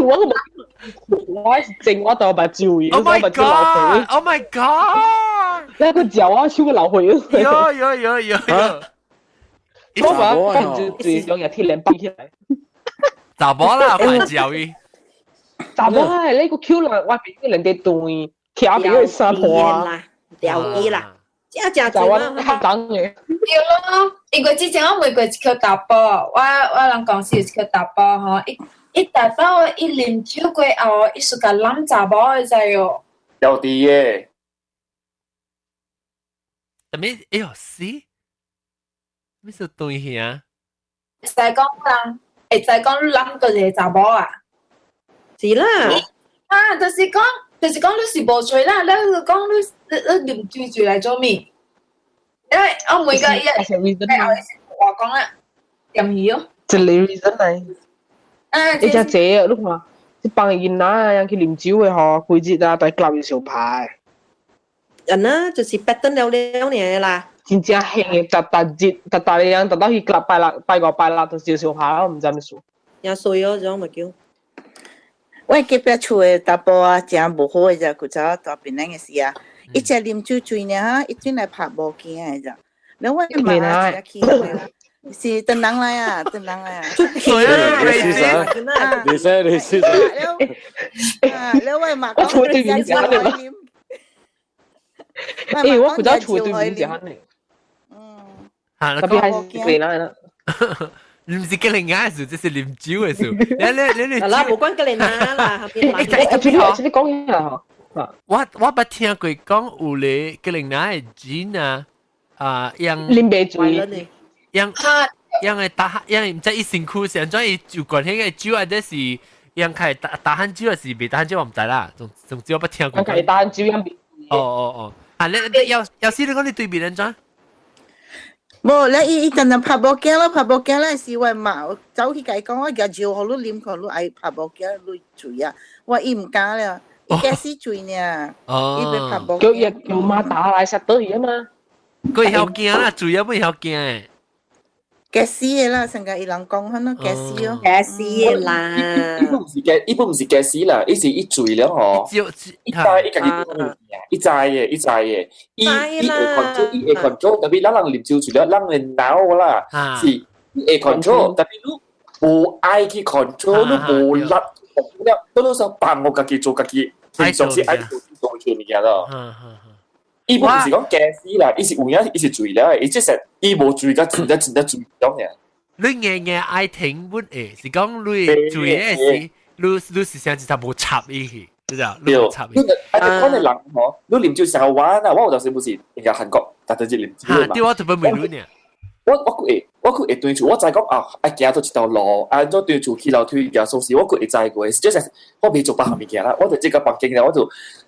我我是整我都目睭 Oh my god! Oh my god! 那個腳啊，像個老灰。有有有有有。我話講就最兩日鐵鏈綁起來。查某啦，煩焦伊。查某係你個 Q 人，我俾人哋對，徛俾佢三婆啦，掉伊啦，這真就我黑等嘅。對咯，因為之前我問過一個查埔，我人公司有一個查埔吼，伊伊大包伊啉酒過後，伊是共攬查某的知哦。有啲嘅。啥物？哎喲死！咩事對去啊？會使講人，會使講你攬過一個查某啊？是啦。啊，就是講，就是講你是無醉啦，你講你你你啉酒醉來做咩？因為我每個伊個，哎，我講啦，嫌伊哦。一個 reason 嚟。啊，你只這啊，你看，這幫囡仔啊，去啉酒的吼，規日啊，在club 上牌。人啊，就是 pattern 了了呢啦。真正興的，逐逐日，逐逐個人，逐到去 club 拜六、拜五、拜六，就是上牌，我毋知咩事。也衰哦，這種咪叫。我隔壁厝的查埔啊，誠無好的咋，古早大檳榔的時啊，伊食啉酒醉呢哈，伊轉來拍無驚的咋。然後我媽食起是唐人來啊，唐人來啊。對啊，你識你識。啊，了我媽我厝對面食的嘛。欸，我古早厝對面食的。嗯。特別係吉蘭啦。唔是吉蘭亞事，這是啉酒的事。你你你。啦，無關吉蘭亞啦，欸，欸，這你講嘢啊？我捌聽過講有咧吉蘭亞的酒啊，啊，用啉袂醉，用用會打，用毋知伊身軀是按怎伊有關係個酒啊，這是用開打打漢酒還是袂打漢酒，我毋知啦。總總之我捌聽過。開打漢酒用。哦哦哦，啊，你你要要是你講你對面按怎？無，咧伊伊陣陣拍無驚咯，拍無驚咧是我媽走去共伊講，我舉酒予你啉，看你愛拍無驚你醉啊！我伊毋敢了，伊驚死醉呢。哦，伊欲拍無叫伊叫媽打來殺倒伊啊嘛。佢曉驚啦，醉啊，不曉驚的。驚死的啦，成個伊人講可能驚死哦。驚死的啦！伊本毋是驚，伊本毋是驚死啦，伊是伊醉了吼。伊知伊家己伊知的，伊知的，伊伊會 control，伊會 control，特別咱人啉酒醉了，咱的腦啦，是伊會 control，特別你無愛去 control，你無力了，都都想放我家己做家己，平常時愛做做出物件咯。伊本毋是講驚死啦，伊是有影，伊是醉了的，伊即是伊無醉甲真正真正醉種嘅。你硬硬愛停本會，是講你醉的時，你你是想一陣無插伊去，知道？你無插伊。啊，你講的人吼，你啉酒成玩啊，我有當時不是應該韓國，逐日啉酒嘛。對，我特別問你呢。我我會我會對厝，我知講啊，愛行做一條路，啊，怎對厝起樓梯行鎖匙，我閣會知過。即係我未做別項物件啦，我就這個房間啦，我就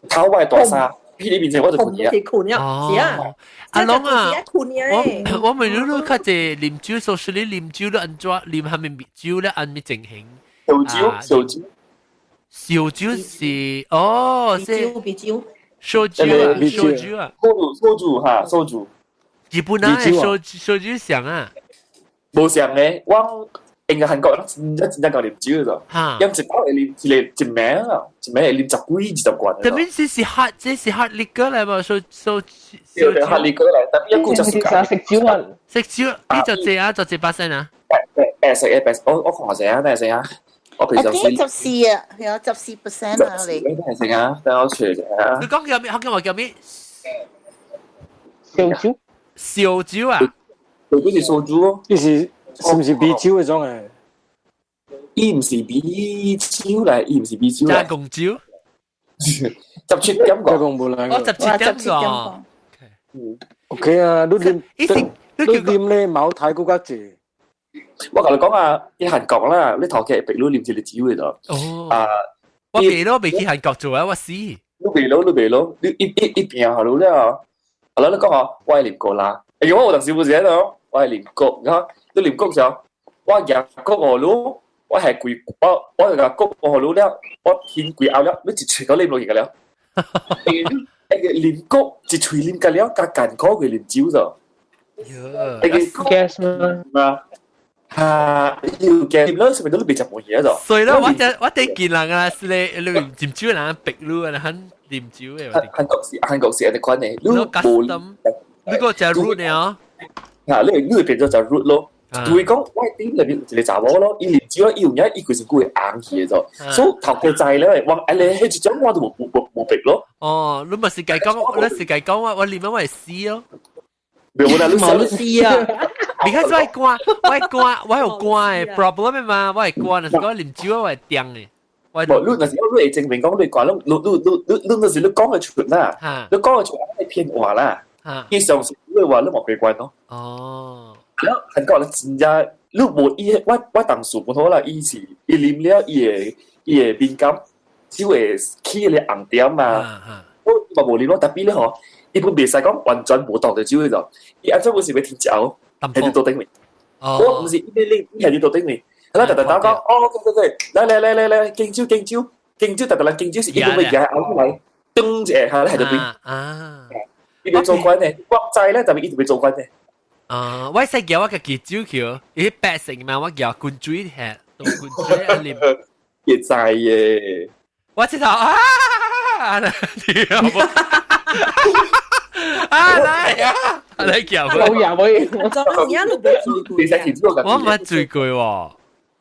頭我的大衫。彼你面前我就困去啊！困了，是啊。阿龍啊，我我問你，你較濟啉酒，所以你啉酒你按怎啉蝦米酒咧？按咩情形？燒酒，燒酒，燒酒是哦，啤酒，啤酒，燒酒啊，燒酒啊，燒酒哈，燒酒。日本人燒燒酒上啊？無上嘅，我應該韓國真真真夠啉酒咗，飲一包會啉一個一名啊，一名會啉十幾二十罐。特別這是 hard，這是 hard liquor 來嘛？燒燒燒 hard liquor 來，特別一股就食酒啊，食酒，你就這啊，就這把聲啊。白色嘅白，我我看下啊，等下啊，我平常時 14啊，有14% 啊，你。等下啊，等我出嚟啊。你講叫咩？福建話叫咩？燒酒。燒酒啊？佢嗰是燒酒哦。你是。是毋是啤酒迄種誒？伊毋是啤酒來，伊毋是啤酒來。加工酒，17點五。加工無來。哦，17點五。嗯，OK 啊，你啉，你啉咧茅台閣較濟。我共你講啊，喺韓國啦，你頭家會逼你啉一個酒的咯。哦。啊，我未咯，未去韓國做啊，我死。你未咯，你未咯，你一一一拼下你了。啊，你講哦，我會啉過啦。因為我有當時不是喺度，我會啉過，然後。你啉谷時候，我夾谷予你，我係規我我就谷予你了，我天規後了，你一喙都啉落去個了。因為啉谷一喙啉個了，較艱苦過啉酒咗。 gas 嘛？啊，要 gas 啉了，是咪都袂食無嘢咗？所以咧，我只我頂見人啊，是咧，你啉酒人逼你啊，很啉酒的。韓國是韓國是按呢款的，你無你個食 root 呢？啊，你你會變做食 root 咯。對講我頂裏邊一個查某咯，伊啉酒，伊有影伊規身軀會紅去的咗，所以頭家知咧，我哎咧，彼一種我都無無無無白咯。哦，你咪是計講，你是計講我我啉我會死咯。沒有啦，你冇死啊！你看我會肝，我會肝，我有肝的 problem 嘛，我會肝，若是講啉酒我會癲的。無，你若是你會證明講你肝，你你你你你若是你講得出啦，你講得出，你騙話啦，伊相信你話你無過關咯。哦。了韓國咧真正，你無伊，我我同事本好啦，伊是伊啉了伊會伊會敏感，只會起個紅點嘛。我嘛無啉咯，特別咧吼，伊本袂使講完全無當著酒迄種，伊按怎本是欲停嚼，係佇桌頂面。我毋是伊咧啉，伊係佇桌頂面。咱逐逐講，哦，對對對，來來來來來，敬酒敬酒敬酒，逐逐人敬酒是伊本欲行後來，噔一下，咧係就變。啊！伊欲做官咧，我知咧，特別伊就欲做官咧。啊！我細叫我家己酒去，伊白色嘛，我叫滾水吃，都滾水啊啉。會知耶！我知道啊！啊來啊！來叫老爺喂，我就而家都冇醉過。我冇醉過喎。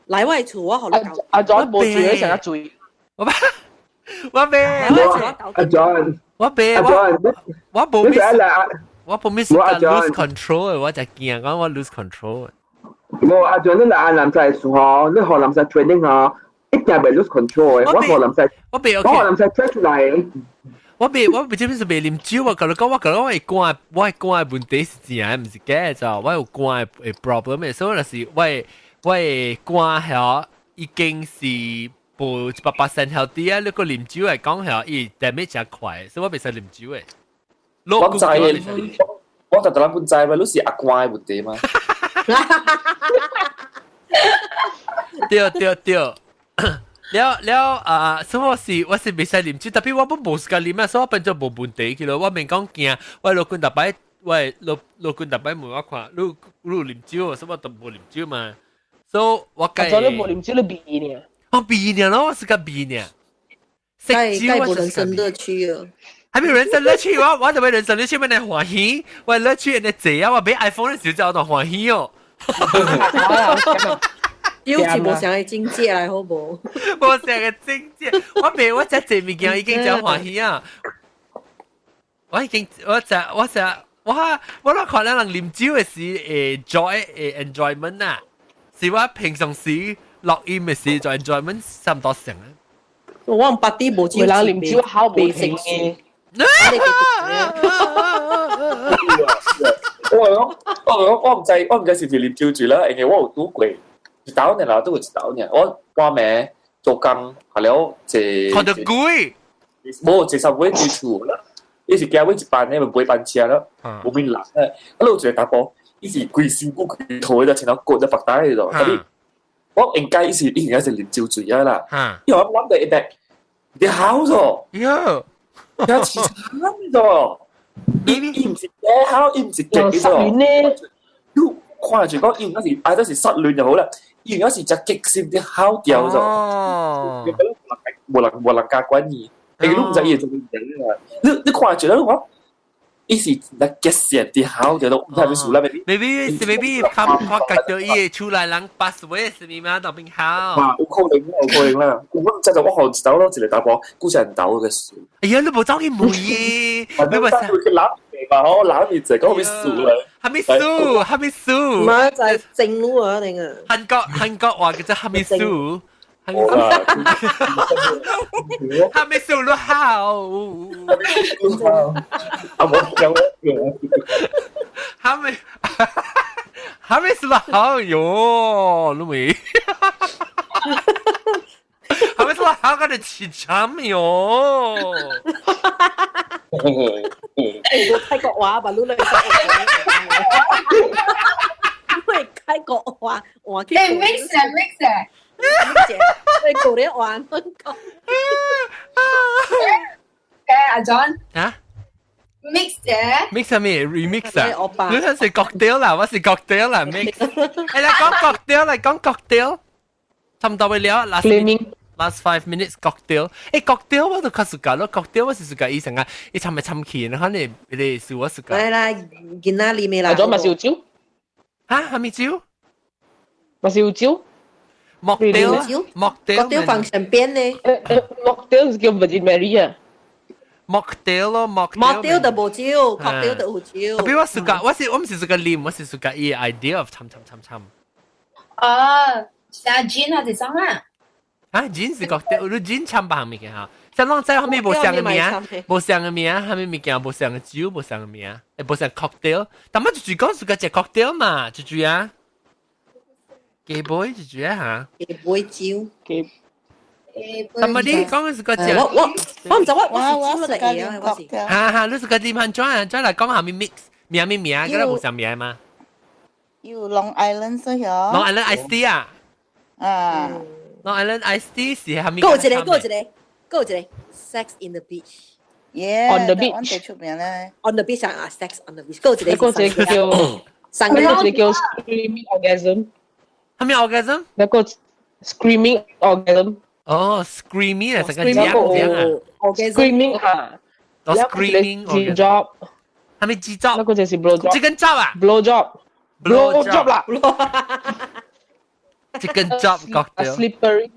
來我厝我予你搞。阿 John 冇醉，成日醉。我我未。阿 John，我未。阿 John，我冇 miss。我冇 miss 到 lose control，我就驚講我 lose control。無阿 John，你來阿南仔時候，你予南仔 training 吼，一定袂 lose control 的。我予南仔，我袂，我予南仔 train 出來。我袂，我袂，這邊是袂啉酒啊！佮你講，我佮你講，我會肝，我會肝的問題是真的，毋是假的，就我有肝的 problem 的，所以若是我的我的肝吼已經是無100% healthy 啊！你閣啉酒來講吼，伊 damage 誠快，所以我袂使啉酒的。我知的，我逐逐人本知嘛，你是阿肝的問題嘛？對對對。了了啊！所以我是我是袂使啉酒，特別我本無時間啉啊，所以我變做無問題去咯。我免講驚，我老君逐擺，我老老君逐擺問我看，你你有啉酒，所以我都無啉酒嘛。所以我計。做你無啉酒，你味呢？我味呢咯，我是個味呢。食酒我人生樂趣啊！還沒人生樂趣，我我就欲人生樂趣，欲來歡喜，我樂趣來坐啊！我買 iPhone 的時候就歡喜哦。有是無啥个境界來好無？無啥个境界，我袂我食這物件已經真歡喜啊！我已經我食我食我我若看咱人啉酒的時會 joy 會 enjoyment 啊，是我平常時錄音的時就 enjoyment 差唔多成啊。我毋捌啲無酒，人啉酒好無停嘅。我講我講我毋知我毋知是毋是啉酒醉啦，因為我有拄過。一斗呢啦，都有一斗呢。我半暝做工，下了坐。看到鬼。無坐十尾對厝啦，伊是行尾一班，咪尾班車啦，無面人咧。啊，你有一個查埔，伊是規身軀規套的，穿到骨都白帶的咯。特別我應該伊是伊應該是啉酒醉啊啦。因為我諗到一隻，你好咗。喲，你凄慘咗。伊伊毋是假好，伊毋是假咗。你看住講，伊有時啊，都是失戀就好啦。伊有時就激心啲烤掉咗，無人無人加管伊，欸，你毋知伊會做咩嘢啊？你你看住啦，我伊是那激線啲烤掉都毋知咩事啦，maybe maybe 看看覺到伊會出來人 pass 位是咪嘛？當邊烤？啊，有可能有可能啦。我毋知就我予一兜咯，一個查埔，古時人兜嘅事。哎呀，你無走去問伊，你無去攬嘛？我攬住就講咩事啦？哈密蘇，哈密蘇，唔係就係正路啊，定啊？韓國韓國話叫做哈密蘇，哈密蘇你好，啊冇有哈密哈密蘇你好喲，你未？哈密蘇你好，我哋凄慘喲。欸，我泰國話吧，你來講。會泰國話，我去。欸，mix 啊 mix 啊，mix，你過嚟玩講。誒，阿 John。啊？mix 嘅。 mix 係咩？remix 啊？你睇是 cocktail 啦，我是 cocktail 啦，mix。欸，嚟講 cocktail，嚟講 cocktail。差唔多為了 last last 5 minutes cocktail。欸，cocktail 我都較 suka 咯，cocktail 我是 suka 伊成啊，伊摻來摻去，然後你你是我 suka。來啦，囡仔啉的啦。阿咗咪燒酒？嚇，係咪酒？嘛是有酒。 Mocktail mocktail 個放上邊呢？ Mocktail 是叫 Virgin Mary 啊。 Mocktail 咯，mocktail。 Mocktail 就無酒，cocktail 就有酒。特別我暑假，我是我唔是暑假啉，我是暑假伊 idea of 參參參參。哦，像 gin 啊，這種啊。啊，gin 是 cocktail，你 gin 參別項物件嚇。像攏知後面無相嘅名，無相嘅名，後面物件無相嘅酒，無相嘅名，誒無相 cocktail。但乜就住講暑假食 cocktail 嘛，就住啊。雞杯就住啊嚇。雞杯酒。雞。但係你講嘅是個食，我我我唔知我我是煮咗嘢，我是。哈哈，你是個點樣轉啊？轉來講下面 mix 名咩名，嗰個無相名嘛？有 Long Island 所以 Long Island Iced Tea 啊？啊，Long Island Iced Tea 是係咪？嗰一個，嗰一個，嗰一個，Sex in the Beach。 Yeah， On the beach 最出名咧。 On the beach 啊，Sex on the beach，嗰一個嗰個叫，嗰個叫 Screaming Orgasm。係咪 orgasm？那個 Screaming Orgasm。哦，screaming 啊，成個這樣啊，screaming 啊，哦，screaming G job，係咪 G job？那個就是 blow job。這根 job 啊，blow job，blow job 啦，這根 job 覺得。 Slippery。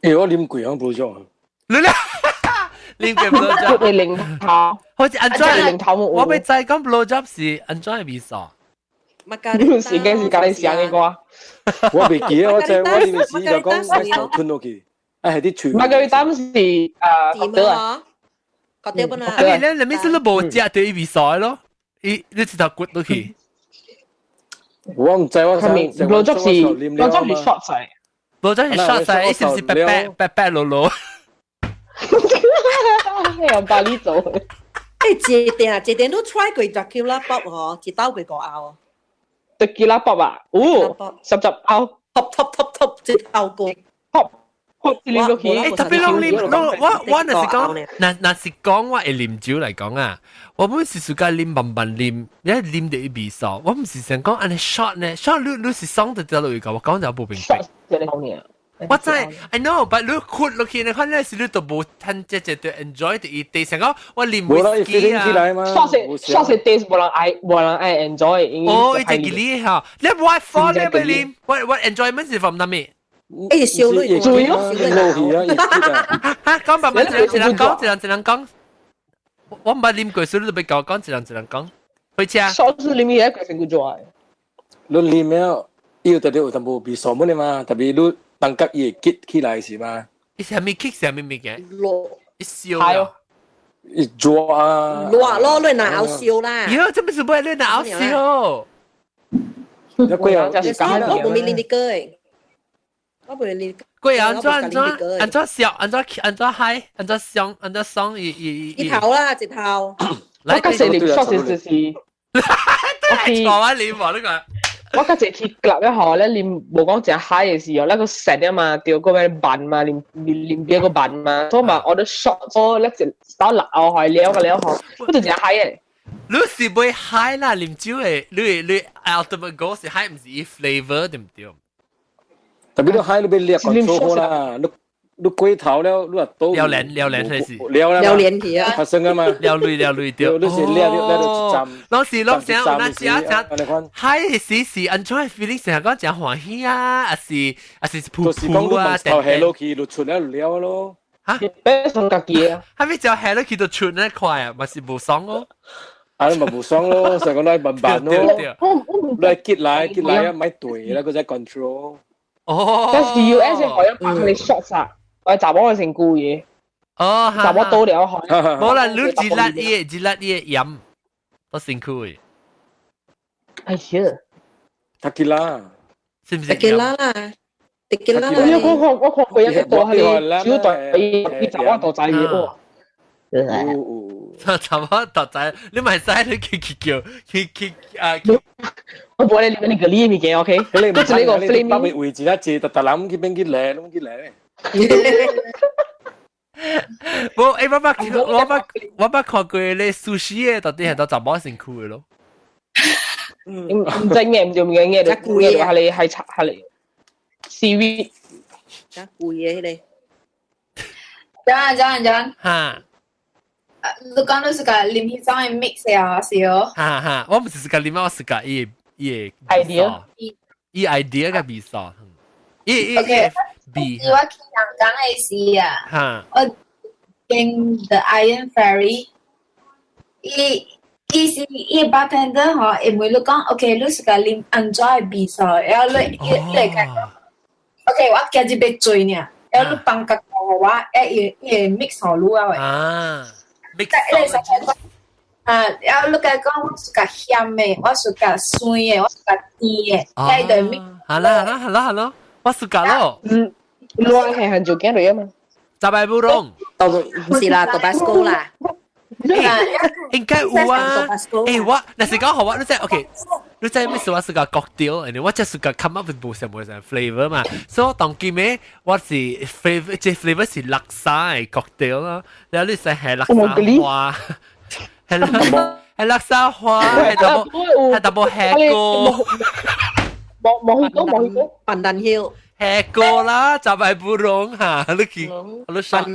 誒，我啉過樣 blow job。你咧？啉過 blow job？你零頭，好似安怎？零頭冇。我欲知講 blow job 是按怎的味素？你是應該是教你想嘅歌。我未記得，我知我啉時就講我吞落去。啊，係啲嘴。 Margarita 是啊，覺得啊，覺得本啊。啊，你你你咩是你無食對味素咯？伊你一頭骨落去。我唔知我想。blow job 是 blow job 是 short 晒，blow job 是 short 晒，伊是唔是白白白白落落？用巴黎做。誒，一定一定都 try 過 tequila pop 嗬，一兜過個拗。 Tequila pop 啊？哦，十十拗，pop pop pop pop 一兜過。 pop。誒，特別攏啉，我我若是講，若若是講我會啉酒來講啊，我本是自家啉慢慢啉，一啉就味素。我毋是想講按呢 shot 呢，shot 你你是爽就得落去個，我講就無明白。我知，I know，but 你豁落去，你看咧是你都無趁這這對 enjoy 的伊地，想講我啉威士忌啊。 shot 是 shot 是 taste 無人愛無人愛 enjoy。哦，伊這個你嚇，你 what for 你咪啉？What enjoyment 是 from 哪物？誒，燒女醉咯，落去啊！嚇，講慢慢一人一人講，一人一人講。我毋捌啉過，所以你都欲共我講，一人一人講。開車。 shot 是啉起一個成個做。你啉了，伊有特別有淡薄味素麼嘛？特別你當甲伊會結起來是嘛？伊是啥物結？啥物物件？落伊燒啊！伊熱啊！熱咯，你若拗燒啦。喲，這不是不你若拗燒。你過啊？我無咪啉啲歌誒。我袂啉。過按怎按怎按怎笑？按怎按怎 high？按怎爽？按怎爽？伊伊一頭啦，一頭。我較細啉 shot 是就是。對，錯啊！啉喎呢個。我較濟去 club 一下咧，啉無講誠 high 嘅時候，那個成啊嘛，對個咩慢嘛，啉啉別個慢嘛，所以嘛，我都 shot 咗，咧一手鬧開了個了嗬，我就誠 high 嘅。你是袂 high 啦，啉酒嘅，你你 ultimate goal 是 high，毋是伊 flavor 對毋對？特別你 high 你欲掠 control 啦，你你過頭了，你若倒了連了連係是了啦，了連去啊，發生啊嘛，了累了累對，你是掠掠掠到一站，攏是攏想有那食食，high 時是按怎 feeling 成日講誠歡喜啊，還是還是噗噗啊，頭下落去就出了了咯。嚇，別上家己啊，係咪就下落去就出那塊啊，嘛是無爽哦。啊，你咪無爽咯，成個來慢慢咯，來結來結來啊，咪對啦，嗰隻 control。哦，但是 US 可以拍你 shot 啊，我查某成故嘢。哦，查某倒了可。無啦，你一粒伊一粒伊鹽都辛苦嘅。哎呀， Tequila，是唔是？ Tequila 啦，Tequila 啦。我看我看過一個係小隊，伊查某大仔嘅哇。查某大仔，你咪使你去去叫去去啊！我無咧，你個你物件 OK？你唔係呢個 flaming 位位置一坐，特特諗去邊去嚟，攏去嚟。無，欸，我捌我捌我捌看過咧壽司嘅，到底係到查某身軀嘅咯。唔唔知咩唔知咩嘢，嘢就係你係查係你 seaweed，真貴嘅迄個。 Jangan, jangan, jangan. 哈。你講你是個啉彼種的 mix 啊，是哦。哈哈，我毋是自家啉，我是自家伊伊 idea。伊 idea 個味素。伊伊 OK，味。我去香港的時啊，我經 The Iron Fairy，伊伊是伊 bartender 吼，會問你講，OK，你是共啉按怎的味素，然後你伊你會共講，OK，我今日欲醉爾，然後你放較予我，伊伊會 mix 予你啊喂。啊，mix。你會使講啊，然後你共講我是較鹹的，我是較酸的，我是較甜的，伊就 mix。好啦好啦好啦好啦，我是較咯。嗯，亂係很久見嚟啊嘛。十擺不攏。唔是啦，Tabasco 啦。應該有啊。欸，我若是講好我，你知 OK，你知咩事我是個 cocktail，我就是個 come up with 無啥無啥 flavor 嘛。所以當今咩我是 flavor，這 flavor 是叻沙的 cocktail 咯。然後你使係叻沙花，係係叻沙花，係淡薄係淡薄黑哥。冇冇去過冇去過。 Pandan Hill。黑哥啦，就係不攏嚇，你去你上。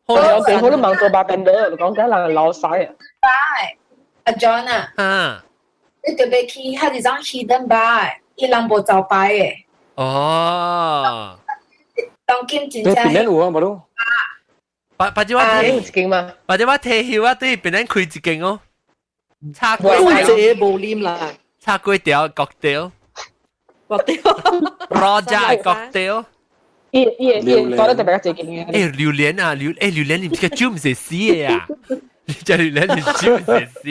我有幾好都問做 bartender，你講緊人老細啊。 bar，阿 John 啊，你特別去彼一種 hidden bar，伊人無招牌的。當今真正。檳城有啊，無咯？把把這我提一間嘛，把這我提休啊，對檳城開一間哦。炒粿條。這無啉啦。炒粿條 cocktail。 cocktail。羅家 cocktail。伊伊伊講得特別一間嘅。欸，榴蓮啊，榴欸榴蓮，你這個酒毋是死的啊？你這榴蓮是酒毋是死？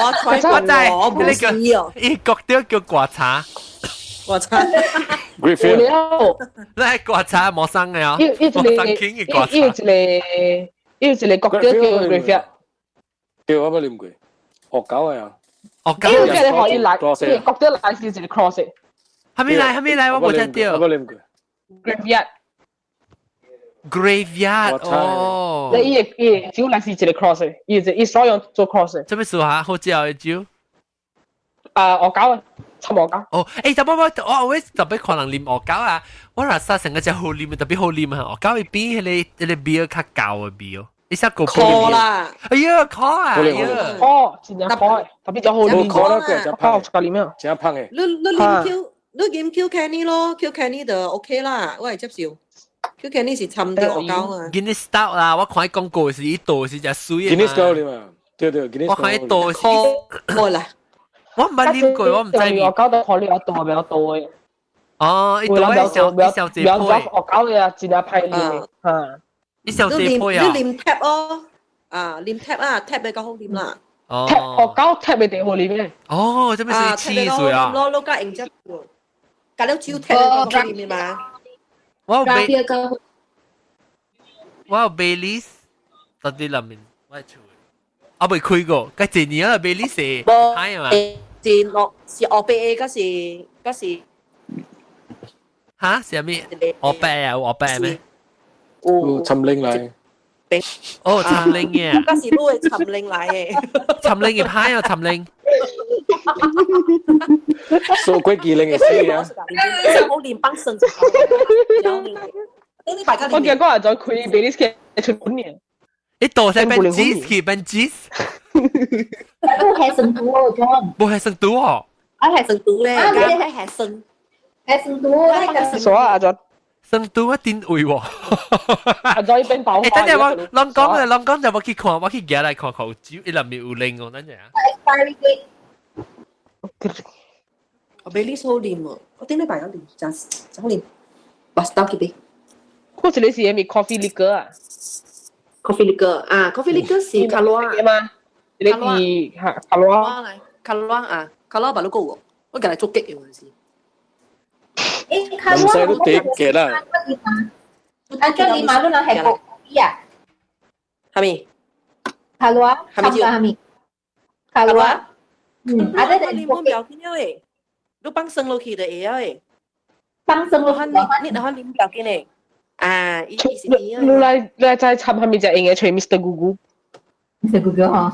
我知，那個伊 cocktail 叫掛茶。掛茶。有你係掛茶無生的啊？伊伊一個伊伊有一個伊有一個 cocktail 叫 Graveyard。對，我捌啉過，惡搞的啊。惡搞。伊有個可以來，伊 cocktail 來是一個 cross。還沒來，還沒來，我無聽到。我捌啉過。 Graveyard。 Graveyard 哦。你伊個伊酒來是一個 cross，伊是伊所用做 cross。這咩事啊？好食的酒？啊，惡搞啊，差惡搞。哦，欸，特別我我我特別看人啉惡搞啊，我若啥成個只好啉，特別好啉啊！惡搞伊比彼個彼個 beer 較厚的 beer，伊啥個苦啦。哎呀，苦啊！哎呀，苦，真正苦，特別就好啉。苦啦，佢真胖，出啉啊，真胖的。你你啉 Q 你飲 Kilkenny 咯，Kilkenny 就 OK 啦，我會接受。Kilkenny 是摻著惡搞啊。 Guinness Stout 啦，我看伊廣告是伊倒是隻水的。 Guinness 夠啉啊，對對，Guinness。我看伊倒是。好啦。我毋捌啉過，我毋知。惡搞都可能有多比較多的。哦，伊倒一小一小隻杯。惡搞的啊，真正歹啉的，嚇。一小隻杯啊。你啉 tap 哦，啊，啉 tap 啊，tap 比較好啉啦。哦。 tap 惡搞 tap 的地好啉嘅。哦，這邊是汽水啊。攞攞加用隻，加了酒 tap 比較好啉的嘛。我有貝，我有 Baileys，到底裡面我厝。啊，未開過，該一年啊，Baileys 是歹嘛？是落是烏白的，抑是抑是哈？是啥物？烏白啊，烏白咩？有參奶來。哦，參奶嘅。抑是滷的參奶來的。參奶嘅歹啊，參奶。數鬼機靈嘅死啊！我連幫生。我記得嗰日再開 Baileys 嘅出本年。你倒晒變 cheese 去變 cheese。無係生毒哦，John。無係生毒哦。啊係生毒咧，係係生，係生毒。傻啊，阿 John。生毒我頂位喎。阿 John 變爆。欸，等陣我攏講啊，攏講就我去看，我去夾來看看有酒，伊內面有奶哦，等陣啊。 Expiry date。我 Baileys 好啉哦，我頂禮拜有啉，真真好啉。巴斯當去杯。嗰一個是啥物 coffee liquor 啊？coffee liquor 啊，coffee liquor 是卡羅啊嘛，你是嚇卡羅啊？卡羅啊，卡羅白都夠喎，我近來做激嘅嗰陣時。欸，卡羅唔使都跌嘅啦。啊，叫你馬路人係國語啊？係咪？卡羅啊？係咪叫？係咪？卡羅啊？嗯，啊，這你唔要緊了誒，你放生落去就會曉誒。放生落去，你你你唔要緊誒。啊，伊伊是你來來再參下面隻用嘅揣 Mr. Google。 Mr. Google 嗬。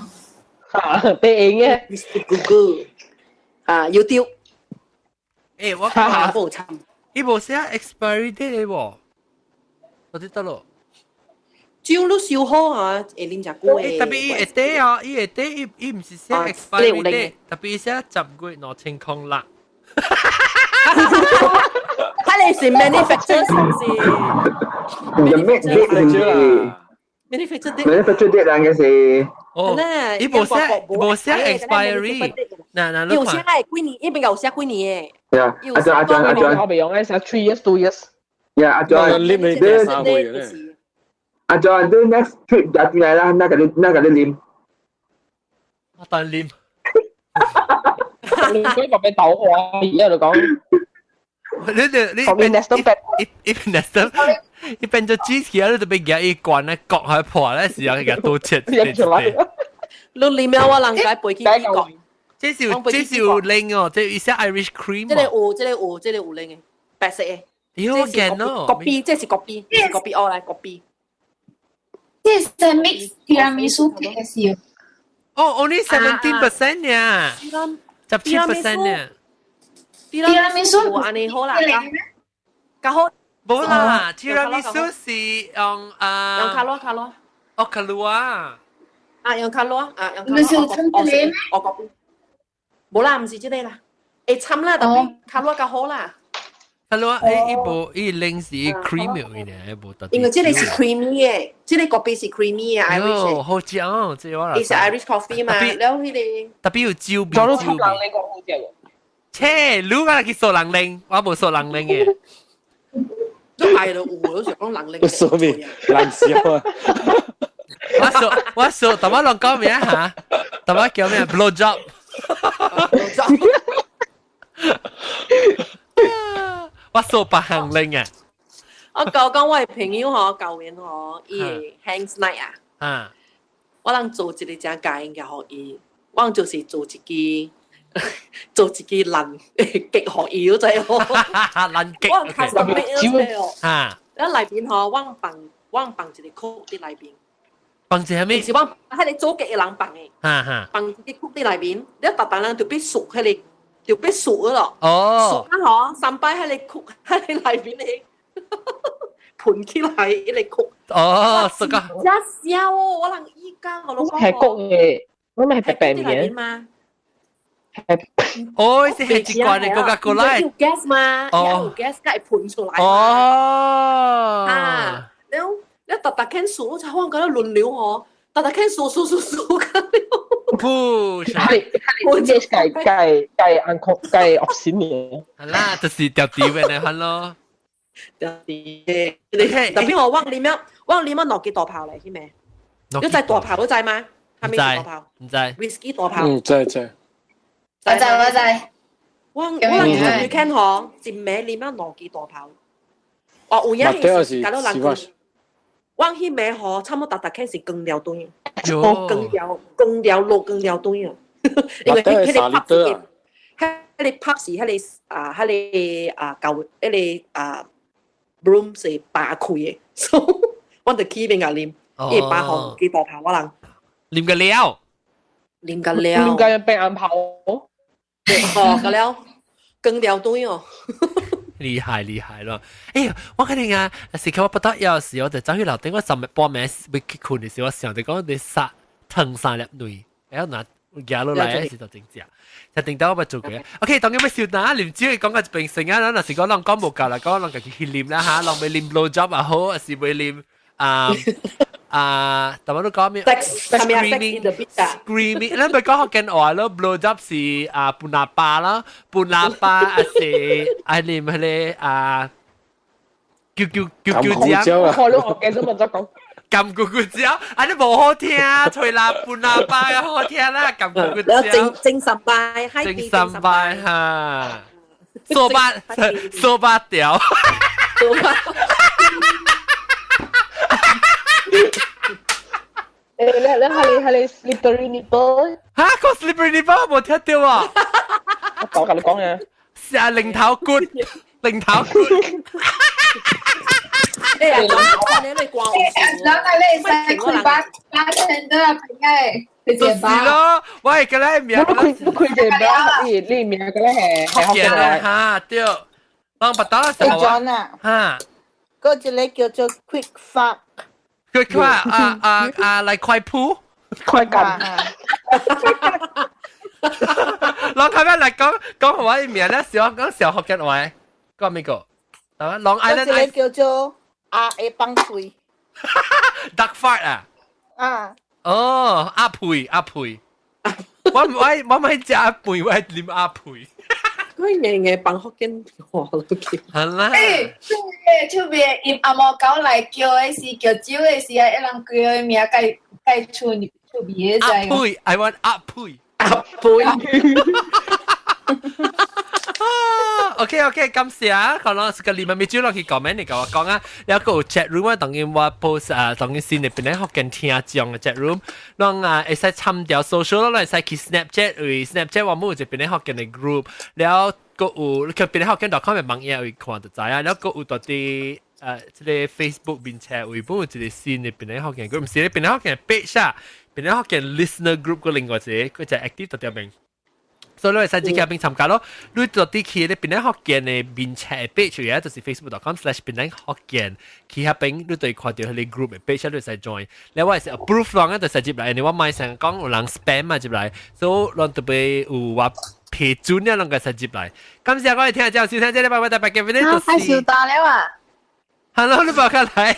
嚇，被用嘅。 Mr. Google。啊，YouTube。欸，我看無參。伊無寫 expiry date 喎，我知得咯。酒你燒好啊，會啉誠久的。特別伊會底哦，伊會底，伊伊毋是寫 expiry date，特別伊寫10月2006。睇你是 manufacturer 是 The make date 是 manufacturer date。 manufacture date 啦，應該是。哦，伊無寫無寫 expiry，嗱嗱，有寫係幾年，伊邊有寫幾年嘅。係啊，阿張阿張阿張，我未用咧，寫 3 years 2 years。呀，阿張，你你三個月咧。阿張，你 next trip 就轉來啦，那個你那個你啉。我當啉。你嗰個俾豆花，而家就講。你你你變一一變 Nestle，一變咗芝士啊！你就俾夾一罐咧，割開破咧時候，佢都切切出來。你啉了我人家背去美國。這是這是有拎哦，這一些 Irish cream。這個有，這個有，這個有拎嘅，白色嘅。妖勁哦！國幣，這是國幣，國幣哦來國幣。這是 mix tiramisu 嘅是。哦，only 17% 呀，17% 呀。 tiramisu 按呢好啦，較好。無啦，tiramisu 是用啊。用卡羅卡羅。哦，卡羅啊。啊，用卡羅啊，用卡羅。唔是有摻這個咩？我國無啦，毋是這個啦，會摻啦，但係卡羅較好啦。卡羅伊伊無伊零是 creamy 嘅呢，無特。因為這個是 creamy 嘅，這個咖啡是 creamy 嘅 Irish。哦，好食哦，這我啦。伊是 Irish coffee 嘛，了彼個。特別有酒味，酒味。切，你敢去掃人拎，我無掃人拎嘅。都係咯，有，都想講人拎。掃咩？人笑啊！我掃我掃，頭先人講咩嚇？頭先叫咩？Blow job。Blow job。我掃別行拎啊！我舊講我的朋友嗬，舊年嗬，伊會 Hands Night 啊，啊，我人做一個正家應嘅予伊，我人就是做一支做一支爛極予伊，嗰隻哦，爛極，我開始咩哦，啊，咱內邊嗬，我放我放一個曲佇內邊，放一個咩？是我彼個做極的人放的，哈哈，放一個曲佇內邊，你逐逐人就必熟彼個。就必熟咯，哦，熟啊嗬，三擺彼個曲彼個內邊的盤起來一個曲，哦，熟啊，真痟哦，我人依家我都講係谷嘅，我咪係白白面嘛，哦，是係一罐的 Coca-Cola，有 gas 嘛，有 gas 才會噴出來，哦，啊，了了逐逐間數，我才我感覺輪流吼，逐逐間數數數數個了。噗！我這計計計按控計惡線嘅。係啦，就是掉地嘅那款咯。掉地嘅，特別我忘你咩？忘你乜落幾大炮嚟？係咩？你知大炮，你知嗎？係咪大炮？唔知。 Whisky 大炮。嗯，知知。我知我知。我我人去聽嗬，一暝你乜落幾大炮？哦，有影是搞到人。我彼暝吼，差不多逐逐開始光尿頓，光尿光尿落光尿頓啊！因為彼個拍是，彼個拍是彼個啊，彼個啊舊彼個啊 room 是罷開的，所以我就去邊個啉，伊罷號幾大炮我人啉個了，啉個了，啉個變暗炮，哦，個了，光尿頓哦。厲害厲害咯！哎呀，我肯定啊，時間我不得有時我就走去樓頂，我尋日半暝要去困的時候，我想著講你殺騰三粒卵，哎嗱，行落來時就真正，就定到我咪做過。OK，當然要笑啦，啉酒講個平成啊，若是講人講無夠啦，講人家己去啉啦嚇，人欲啉 blow job 也好，還是欲啉啊啊，頭先都講咩？Screaming screaming，你咪講福建話咯，blow job 是啊半喇叭啦，半喇叭還是愛啉彼個啊叫叫叫叫醬，我都學記得問咗講。撳咕咕蕉，啊你無好聽，吹喇半喇叭又好聽啦，撳咕咕蕉。精精神拜，精神拜哈，掃把掃把條。誒，你你係你係你 slippery nipple？嚇，個 slippery nipple 我冇聽到啊！我同你講嘅。是啊，零頭骨，零頭骨。哎呀，你你關我事。然後你使開把把成的朋友，就是咯，喂，個咧名，我開我開隻名，你你名個咧係係福建咧嚇對，當不打啦時候啊，嚇，嗰一個叫做 quick fuck。 quick fuck 啊啊啊嚟快撲，快感。攏較尾來講講我名咧，小講小福建話，講咩個？啊，Long Island 一個叫做阿 A 放屁。 Duck fart 啊？啊。哦，鴨屁鴨屁，我唔係食鴨屁，我係啉鴨屁。佢硬硬放福建話咯，係啦。欸，出面出面，因阿貓狗來叫的時，叫酒的時啊，一人叫的名蓋蓋出出味的。鴨屁，I want 鴨屁。鴨屁。 OK OK，感謝啊！可能是個你們未煮落去講咩？你甲我講啊，有個 chat room 啊，當然我 post 啊，當然先入邊咧福建聽眾嘅 chat room，攏啊會使參掉 social 咯，會使去 Snapchat，為 Snapchat 我冇有一邊咧福建嘅 group，了閣有去邊咧福建 .com 嘅網頁會看就知啊，了閣有到啲這個 Facebook 面冊為本有一個新嘅邊咧福建 group，毋是咧邊咧福建 page 啊，邊咧福建 listener group 個另外一個，佢就 active 到條名。所以你會使自己邊參加咯。你到啲去咧檳城福建的面冊 page 啊，就是 facebook.com/檳城福建，去遐邊你就會看到彼個 group 的 page，你會使 join。你我是 approve 人啊，就使入來，因為我買成講有人 spam 嘛入來，所以咱特別有話批准啊，攏會使入來。感謝各位聽眾收聽，這禮拜我特別嘅呢就是。太收到了啊！ Hello，你冇較來。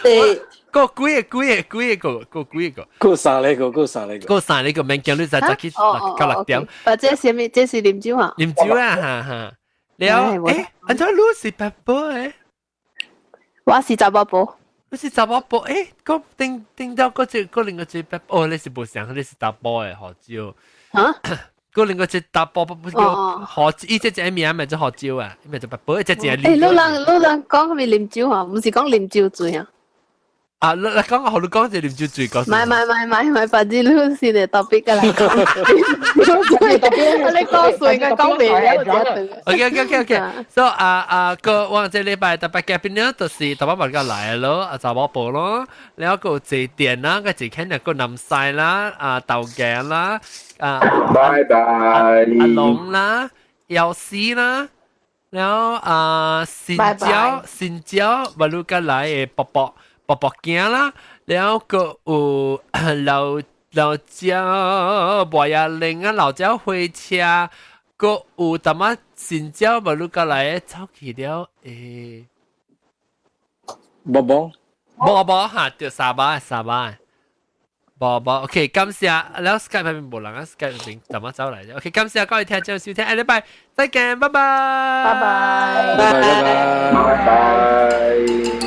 對。個幾個幾個幾個個幾個？個三個，個三個。個三個免驚你再早去六到6點。或者是咩？這是啉酒啊？啉酒啊，哈哈。了，欸，按怎你是八婆誒？我是查某婆。你是查某婆？欸，個頂頂到個這個另個這八，哦，你是無相，你是查埔的胡椒。嚇？個另個這查埔不叫胡，伊這隻名咪叫胡椒啊，伊咪叫八婆，這隻。欸，你人你人講啥物啉酒啊？毋是講啉酒醉啊？啊，你你講我你講這啉酒醉講。唔係唔係唔係唔係，反正你是嚟特別嘅嚟講。你講水嘅講未了。 OK OK OK OK。So 啊啊個我這禮拜特別嘉賓呢，就是特別物個來咯，啊查某婆咯，然後個坐電啦，個坐肯定個南西啦，啊豆鏡啦，啊拜拜，阿龍啦，藥師啦，然後啊新椒新椒，馬路個來的伯伯。伯伯囝啦，然後閣有老老椒磨牙玲啊，老椒火車，閣有淡仔新椒無你過來走去了欸，無無無無哈，對沙巴沙巴，無無，OK，感謝，了 Skype 邊無人啊，Skype 邊淡仔走來，OK，感謝各位聽眾收聽，下禮拜再見，拜拜，拜拜，拜拜拜拜。